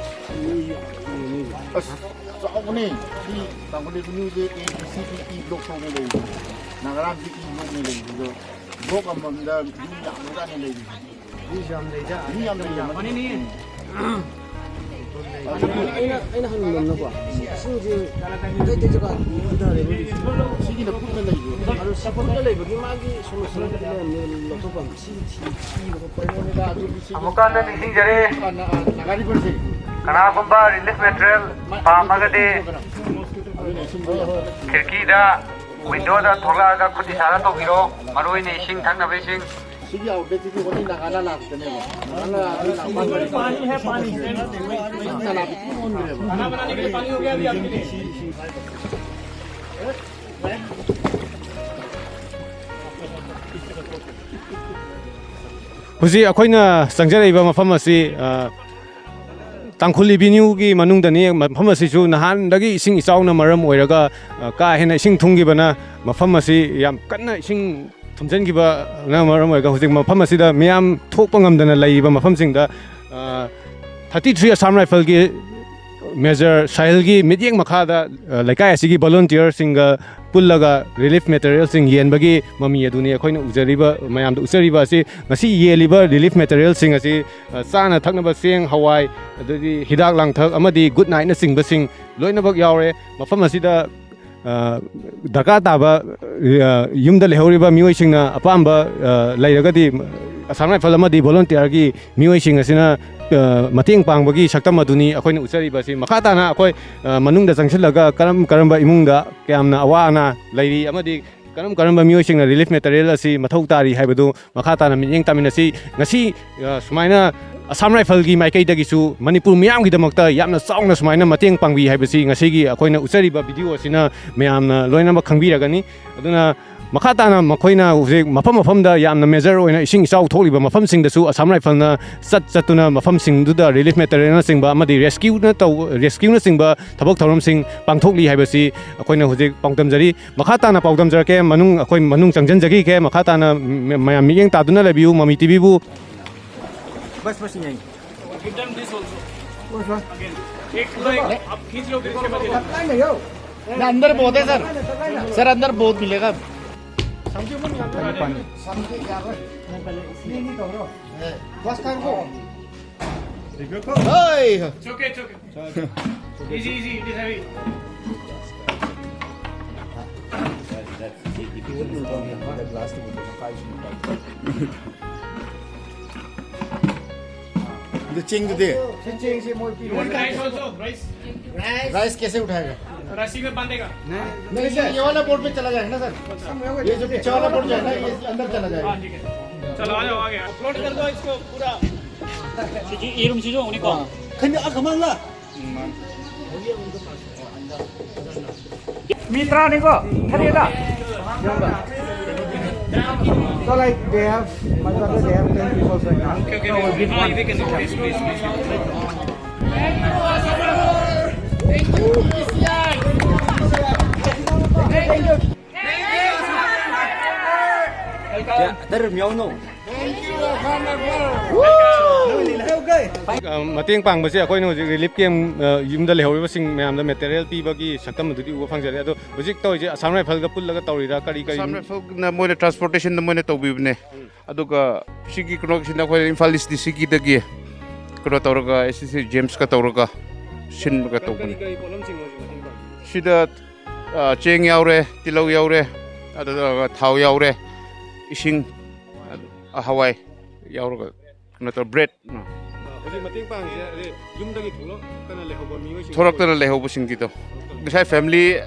ꯑꯁ, ꯆꯥꯎꯕꯅꯦ꯫ ꯁꯤ ꯇꯥꯡꯈꯨꯜ ꯑꯦꯚꯦꯅ꯭ꯌꯨꯁꯦ A, B, C, D, E block ꯐꯥꯎꯅꯦ ꯂꯩꯔꯤꯁꯦ꯫ ꯅꯥꯒꯥꯔꯥꯝꯁꯦ E blockꯅꯦ ꯂꯩꯔꯤꯁꯦ꯫ ꯑꯗꯣ block ꯑꯃꯃꯝꯗ ꯌꯨꯝ ꯌꯥꯝꯈ꯭ꯔꯖꯥꯠꯅꯦ ꯂꯩꯔꯤꯁꯦ꯫ ꯃꯤꯁꯨ ꯌꯥꯝ ꯂꯩꯖꯥꯠꯅꯤ꯫ ꯃꯤ ꯌꯥꯝ ꯂꯩ꯫ ꯎꯝ꯫ ꯑꯩꯅ, ꯑꯩꯅ ꯍꯪꯅꯤꯡꯕ ꯑꯃꯅꯀꯣ, ꯏꯁꯤꯡꯁꯦ ꯑꯇꯩ ꯑꯇꯩ ꯖꯒꯥꯗꯗꯤ ꯍꯟꯊꯔꯦꯕ ꯍꯧꯖꯤꯛꯁꯦ꯫ ꯁꯤꯒꯤꯅ ꯀꯨꯠꯅ ꯂꯩꯕ꯫ ꯑꯗꯣ ꯁꯤ ꯀꯨꯠꯅ ꯂꯩꯕꯒꯤ ꯃꯥꯒꯤ solution ꯑꯃꯗꯤ ꯂꯩꯔꯝꯅꯤ, ꯂꯧꯊꯣꯛꯐꯝ꯫ ꯁꯤ ꯊꯤ-, ꯊꯤꯕ ꯈꯣꯠꯄ꯫ ꯑꯃꯨꯛꯀ ꯍꯟꯅ ꯅꯤꯡꯁꯤꯡꯖꯔꯤ꯫ ꯅꯥꯒꯥꯔꯤꯕꯔꯁꯦ꯫ ꯀꯅꯥꯒꯨꯝꯕ ꯔꯤꯂꯤꯐ ꯃꯦꯇꯔꯤꯌꯦꯜ ꯄꯥꯝꯃꯒꯗꯤ ꯑꯗꯨꯅ ꯏꯁꯤꯡꯗꯣ ꯌꯥꯝ ꯈꯤꯔꯀꯤꯗ, ꯋꯤꯟꯗꯣꯗ ꯊꯣꯛꯂꯛꯑꯒ ꯈꯨꯠ ꯏꯁꯥꯔꯥ ꯇꯧꯕꯤꯔꯣ, ꯃꯔꯨꯑꯣꯏꯅ ꯏꯁꯤꯡ ꯊꯛꯅꯕ ꯏꯁꯤꯡ꯫ ꯁꯤꯒꯤ outletꯁꯤꯗꯤ only ꯅꯥꯒꯥꯅ ꯂꯥꯛꯄꯅꯦꯕ꯫ ꯅꯥꯒꯥꯅ ꯂꯥꯛꯄ ꯅꯥꯒꯥꯅ ꯂꯥꯛꯄ ꯄꯨꯡ ꯑꯣꯟꯈ꯭ꯔꯦꯕ꯫ ꯍꯧꯖꯤꯛ ꯑꯩꯈꯣꯏꯅ ꯆꯪꯖꯔꯛꯏꯕ ꯃꯐꯝ ꯑꯁꯤ, ꯑ, ꯇꯥꯡꯈꯨꯜ ꯑꯦꯚꯦꯅ꯭ꯌꯨꯒꯤ ꯃꯅꯨꯡꯗꯅꯤ꯫ ꯃꯐꯝ ꯑꯁꯤꯁꯨ ꯅꯍꯥꯟꯗꯒꯤ ꯏꯁꯤꯡ ꯏꯆꯥꯎꯅ ꯃꯔꯝ ꯑꯣꯏꯔꯒ, ꯑ, ꯀꯥ ꯍꯦꯟꯅ ꯏꯁꯤꯡ ꯊꯨꯝꯈꯤꯕꯅ ꯃꯐꯝ ꯑꯁꯤ ꯌꯥꯝ ꯀꯟꯅ ꯏꯁꯤꯡ ꯊꯨꯝꯖꯤꯟꯈꯤꯕꯅ ꯃꯔꯝ ꯑꯣꯏꯔꯒ ꯍꯧꯖꯤꯛ ꯃꯐꯝ ꯑꯁꯤꯗ ꯃꯤꯌꯥꯝ ꯊꯣꯛꯄ ꯉꯝꯗꯅ ꯂꯩꯔꯤꯕ ꯃꯐꯝꯁꯤꯡꯗ, ꯑ, thirty three Assam Rifleꯒꯤ Major ꯁꯥꯍꯤꯜꯒꯤ ꯃꯤꯠꯌꯦꯡ ꯃꯈꯥꯗ, ꯑ, ꯂꯩꯀꯥꯏ ꯑꯁꯤꯒꯤ volunteerꯁꯤꯡꯒ ꯄꯨꯜꯂꯒ ꯔꯤꯂꯤꯐ ꯃꯦꯇꯔꯤꯌꯦꯜꯁꯤꯡ ꯌꯦꯟꯕꯒꯤ ꯃꯃꯤ ꯑꯗꯨꯅꯤ ꯑꯩꯈꯣꯏꯅ ꯎꯖꯔꯤꯕ, ꯃꯌꯥꯝꯗ ꯎꯠꯆꯔꯤꯕ ꯑꯁꯤ꯫ ꯉꯁꯤ ꯌꯦꯜꯂꯤꯕ ꯔꯤꯂꯤꯐ ꯃꯦꯇꯔꯤꯌꯦꯜꯁꯤꯡ ꯑꯁꯤ, ꯑ, ꯆꯥꯅ ꯊꯛꯅꯕ ꯆꯦꯡ, ꯍꯋꯥꯏ, ꯑꯗꯒꯤ ꯍꯤꯗꯥꯛ ꯂꯥꯡꯊꯛ ꯑꯃꯗꯤ ꯒꯨꯗ ꯅꯥꯏꯠꯅꯆꯤꯡꯕꯁꯤꯡ ꯂꯣꯏꯅꯃꯛ ꯌꯥꯎꯔꯦ꯫ ꯃꯐꯝ ꯑꯁꯤꯗ, ꯑ, ꯗꯔꯀꯥꯔ ꯇꯥꯕ, ꯑ, ꯌꯨꯝꯗ ꯂꯩꯍꯧꯔꯤꯕ ꯃꯤꯑꯣꯏꯁꯤꯡꯅ ꯑꯄꯥꯝꯕ, ꯑ, ꯂꯩꯔꯒꯗꯤ Assam Rifle ꯑꯃꯗꯤ volunteerꯒꯤ ꯃꯤꯑꯣꯏꯁꯤꯡ ꯑꯁꯤꯅ, ꯑ, ꯃꯇꯦꯡ ꯄꯥꯡꯕꯒꯤ ꯁꯛꯇꯝ ꯑꯗꯨꯅꯤ ꯑꯩꯈꯣꯏꯅ ꯎꯠꯆꯔꯤꯕ ꯑꯁꯤ꯫ ꯃꯈꯥ ꯇꯥꯅ ꯑꯩꯈꯣꯏ, ꯑ, ꯃꯅꯨꯡꯗ ꯆꯪꯁꯤꯜꯂꯒ ꯀꯔꯝ ꯀꯔꯝꯕ ꯏꯃꯨꯡꯗ ꯀꯌꯥꯝꯅ ꯑꯋꯥ ꯑꯅꯥ ꯂꯩꯔꯤ ꯑꯃꯗꯤ ꯀꯔꯝ ꯀꯔꯝꯕ ꯃꯤꯑꯣꯏꯁꯤꯡꯅ ꯔꯤꯂꯤꯐ ꯃꯦꯇꯔꯤꯌꯦꯜ ꯑꯁꯤ ꯃꯊꯧ ꯇꯥꯔꯤ ꯍꯥꯏꯕꯗꯨ ꯃꯈꯥ ꯇꯥꯅ ꯃꯤꯠꯌꯦꯡ ꯇꯥꯃꯤꯟꯅꯁꯤ꯫ ꯉꯁꯤ, ꯑ, ꯁꯨꯃꯥꯏꯅ ꯑꯁꯥꯝ ꯔꯥꯏꯐꯜꯒꯤ ꯃꯥꯏꯀꯩꯗꯒꯤꯁꯨ ꯃꯅꯤꯄꯨꯔ ꯃꯤꯌꯥꯝꯒꯤꯗꯃꯛꯇ ꯌꯥꯝꯅ ꯆꯥꯎꯅ ꯁꯨꯃꯥꯏꯅ ꯃꯇꯦꯡ ꯄꯥꯡꯕꯤ ꯍꯥꯏꯕꯁꯤ ꯉꯁꯤꯒꯤ ꯑꯩꯈꯣꯏꯅ ꯎꯠꯆꯔꯤꯕ ꯚꯤꯗꯤꯑꯣ ꯑꯁꯤꯅ ꯃꯌꯥꯝꯅ ꯂꯣꯏꯅꯃꯛ ꯈꯪꯕꯤꯔꯒꯅꯤ꯫ ꯑꯗꯨꯅ ꯃꯈꯥ ꯇꯥꯅ ꯃꯈꯣꯏꯅ ꯍꯧꯖꯤꯛ ꯃꯐꯝ ꯃꯐꯝꯗ ꯌꯥꯝꯅ ꯃꯦꯖꯔ ꯑꯣꯏꯅ ꯏꯁꯤꯡ ꯏꯆꯥꯎ ꯊꯣꯛꯂꯤꯕ ꯃꯐꯝꯁꯤꯡꯗꯁꯨ ꯑꯁꯥꯝ ꯔꯥꯏꯐꯜꯅ ꯆꯠ ꯆꯠꯇꯨꯅ ꯃꯐꯝꯁꯤꯡꯗꯨꯗ ꯔꯤꯂꯤꯐ ꯃꯦꯇꯔꯤꯌꯦꯜꯅꯆꯤꯡꯕ ꯑꯃꯗꯤ ꯔꯦꯁꯀ꯭ꯌꯨꯅ ꯇꯧ ꯔꯦꯁꯀ꯭ꯌꯨꯅꯆꯤꯡꯕ ꯊꯕꯛ ꯊꯧꯔꯝꯁꯤꯡ ꯄꯥꯡꯊꯣꯛꯂꯤ ꯍꯥꯏꯕꯁꯤ ꯑꯩꯈꯣꯏꯅ ꯍꯧꯖꯤꯛ ꯄꯥꯎꯗꯝꯖꯔꯤ꯫ ꯃꯈꯥ ꯇꯥꯅ ꯄꯥꯎꯗꯝꯖꯔꯛꯀꯦ꯫ ꯃꯅꯨꯡ ꯑꯩꯈꯣꯏ ꯃꯅꯨꯡ ꯆꯪꯁꯤꯟꯖꯈꯤꯒꯦ꯫ ꯃꯈꯥ ꯇꯥꯅ ꯃ- ꯃꯌꯥꯝ ꯃꯤꯠꯌꯦꯡ ꯇꯥꯗꯨꯅ ꯂꯩꯕꯤꯌꯨ ꯃꯃꯤ ꯇꯤꯚꯤꯕꯨ꯫ बस बस यहीं। Give them this also. Again. एक पूरा एक, आप खींच लो फिर उसके बाद ये। मैं अंदर बहुत है सर। सर अंदर बहुत मिलेगा। पानी। बस कर वो। Hey! It's okay, it's okay. Easy, easy, it is heavy. The ching today. You want rice also? Rice? Rice कैसे उठाएगा? रस्सी में बांधेगा। नहीं सर, ये वाला बोट पे चला जाएगा ना सर। ये जो पीछे वाला बोट जाएगा ना, ये अंदर चला जाएगा। हाँ, ठीक है। चलो, आ जाओ, आ गया। फ्लोट कर दो इसको पूरा। 이 rum시죠 오니까. 근데 아 그만 나. Mitra ni ko, kali da. So like they have, मतलब they have ten people right now. Okay, okay. No, give one. 야, 나를 명노. ꯑ, ꯃꯇꯦꯡ ꯄꯥꯡꯕꯁꯦ ꯑꯩꯈꯣꯏꯅ ꯍꯧꯖꯤꯛ ꯔꯤꯂꯤꯐ ꯀꯦꯝ, ꯑ, ꯌꯨꯝꯗ ꯂꯩꯍꯧꯔꯤꯕꯁꯤꯡ ꯃꯌꯥꯝꯗ ꯃꯦꯇꯔꯤꯌꯦꯜ ꯄꯤꯕꯒꯤ ꯁꯛꯇꯝ ꯑꯗꯨꯗꯤ ꯎꯕ ꯐꯪꯖꯔꯦ꯫ ꯑꯗꯣ ꯍꯧꯖꯤꯛ ꯇꯧꯔꯤꯁꯦ ꯑꯁꯥꯝ ꯔꯥꯏꯐꯜꯒ ꯄꯨꯜꯂꯒ ꯇꯧꯔꯤꯔꯥ, ꯀꯔꯤ ꯀꯔꯤ? ꯑꯁꯥꯝ ꯔꯥꯏꯐꯜꯅ ꯃꯣꯏꯅ ꯇ꯭ꯔꯥꯟꯁꯄꯣꯔꯇꯦꯁꯟꯗ ꯃꯣꯏꯅ ꯇꯧꯕꯤꯕꯅꯦ꯫ ꯑꯗꯨꯒ ꯁꯤꯒꯤ ꯀꯩꯅꯣꯁꯤꯅ ꯑꯩꯈꯣꯏ ꯏꯝꯐꯥꯜ ꯏꯁ ꯗꯤ ꯁꯤꯒꯤꯗꯒꯤ ꯀꯩꯅꯣ ꯇꯧꯔꯒ, ꯑꯦꯁ ꯁꯤ ꯁꯤ ꯖꯦꯝꯁꯀ ꯇꯧꯔꯒ ꯁꯤꯟꯕꯒ ꯀꯔꯤ ꯇꯧꯕꯅꯤ꯫ ꯀꯔꯤ ꯄꯣꯠꯂꯝꯁꯤꯡꯅꯣ ꯍꯧꯖꯤꯛ ꯃꯇꯦꯡ ꯄꯥꯡꯉꯤ? ꯁꯤꯗ, ꯑ, ꯆꯦꯡ ꯌꯥꯎꯔꯦ, ꯇꯤꯜꯍꯧ ꯌꯥꯎꯔꯦ, ꯑꯗꯨꯒ ꯊꯥꯎ ꯌꯥꯎꯔꯦ, ꯏꯁꯤꯡ, ꯑ, ꯍꯋꯥꯏ ꯌꯥꯎꯔꯒ ꯀꯩꯅꯣ ꯇꯧꯔ, ꯕ꯭ꯔꯦꯗ꯫ ꯍꯧꯖꯤꯛ ꯃꯇꯦꯡ ꯄꯥꯡꯉꯤꯁꯦ ꯑꯗꯩ ꯌꯨꯝꯗꯒꯤ ꯊꯣꯛꯂꯛꯇꯅ ꯂꯩꯍꯧꯕ ꯃꯤꯑꯣꯏꯁꯤꯡ ꯊꯣꯛꯂꯛꯇꯅ ꯂꯩꯍꯧꯕꯁꯤꯡꯒꯤꯗꯣ꯫ ꯉꯁꯥꯏ ꯐꯦꯃꯤꯂꯤ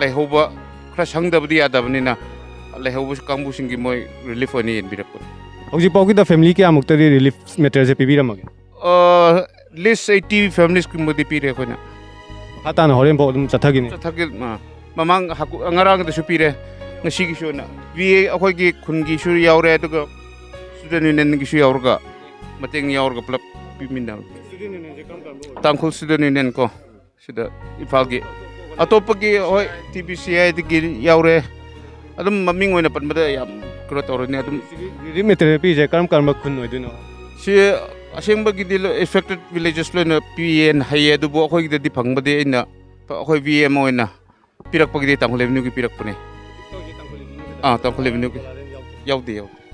ꯂꯩꯍꯧꯕ ꯈꯔ ꯁꯪꯗꯕꯗꯤ ꯌꯥꯗꯕꯅꯤꯅ ꯂꯩꯍꯧꯕ ꯀꯥꯡꯕꯨꯁꯤꯡꯒꯤ ꯃꯣꯏ ꯔꯤꯂꯤꯐ ꯑꯣꯏꯅ ꯌꯦꯟꯕꯤꯔꯛꯄꯅꯤ꯫ ꯍꯧꯖꯤꯛ ꯐꯥꯎꯒꯤꯗ ꯐꯦꯃꯤꯂꯤ ꯀꯌꯥꯃꯨꯛꯇꯗꯤ ꯔꯤꯂꯤꯐ ꯃꯦꯇꯔꯤꯌꯦꯜꯁꯦ ꯄꯤꯕꯤꯔꯝꯃꯒꯦ? ꯑ, ꯂꯤꯁ ꯑꯩꯠꯇꯤ ꯐꯦꯃꯤꯂꯤꯁꯀꯨꯝꯕꯗꯤ ꯄꯤꯔꯦ ꯑꯩꯈꯣꯏꯅ꯫ ꯃꯈꯥ ꯇꯥꯅ ꯍꯣꯔꯦꯟꯐꯥꯎ ꯑꯗꯨꯝ ꯆꯠꯊꯈꯤꯅꯤ꯫ ꯆꯠꯊꯒꯦ, ꯑ, ꯃꯃꯥꯡ ꯍꯥꯀꯨ-, ꯉꯔꯥꯡꯗꯁꯨ ꯄꯤꯔꯦ꯫ ꯉꯁꯤꯒꯤꯁꯨ ꯑꯣꯏꯅ ꯚꯤ ꯑꯦ ꯑꯩꯈꯣꯏꯒꯤ ꯈꯨꯟꯒꯤꯁꯨ ꯌꯥꯎꯔꯦ, ꯑꯗꯨꯒ ꯁ꯭ꯇꯨꯗꯦꯟ ꯌꯨꯅꯤꯌꯟꯒꯤꯁꯨ ꯌꯥꯎꯔꯒ ꯃꯇꯦꯡ ꯌꯥꯎꯔꯒ ꯄꯨꯂꯞ ꯄꯤꯃꯤꯟꯅꯕ꯫ ꯇꯥꯡꯈꯨꯜ ꯁ꯭ꯇꯨꯗꯦꯟ ꯌꯨꯅꯤꯌꯟ ꯀꯣ, ꯁꯤꯗ ꯏꯝꯐꯥꯜꯒꯤ꯫ ꯑꯇꯣꯞꯄꯒꯤ, ꯍꯣꯏ, ꯇꯤ ꯕꯤ ꯁꯤ ꯑꯥꯏꯗꯒꯤ ꯌꯥꯎꯔꯦ꯫ ꯑꯗꯨꯝ ꯃꯃꯤꯡ ꯑꯣꯏꯅ ꯄꯟꯕꯗ ꯌꯥꯝ ꯀꯩꯅꯣ ꯇꯧꯔꯅꯤ ꯑꯗꯨꯝ꯫ ꯔꯤꯂꯤꯐ ꯃꯦꯇꯔꯤꯌꯦꯜ ꯄꯤꯔꯤꯁꯦ ꯀꯔꯝ ꯀꯔꯝꯕ ꯈꯨꯟ ꯑꯣꯏꯗꯣꯏꯅꯣ? ꯁꯤ ꯑꯁꯦꯡꯕꯒꯤꯗꯤ ꯂꯣꯏ ꯑꯦꯐꯦꯛꯇꯦꯠ ꯚꯤꯂꯦꯖꯦꯁ ꯂꯣꯏꯅ ꯄꯤꯌꯦꯅ ꯍꯥꯏꯌꯦ, ꯑꯗꯨꯕꯨ ꯑꯩꯈꯣꯏꯒꯤꯗꯗꯤ ꯐꯪꯕꯗꯤ ꯑꯩꯅ, ꯑꯩꯈꯣꯏ ꯚꯤ ꯑꯦꯝ ꯑꯣꯏꯅ ꯄꯤꯔꯛꯄꯒꯤꯗꯤ ꯇꯥꯡꯈꯨꯜ ꯑꯦꯚꯦꯅ꯭ꯌꯨꯒꯤ ꯄꯤꯔꯛꯄꯅꯦ꯫ ꯑꯥ, ꯇꯥꯡꯈꯨꯜ ꯑꯦꯚꯦꯅ꯭ꯌꯨꯒꯤ꯫ ꯌꯥꯎꯗꯦ, ꯌꯥꯎꯗꯦ꯫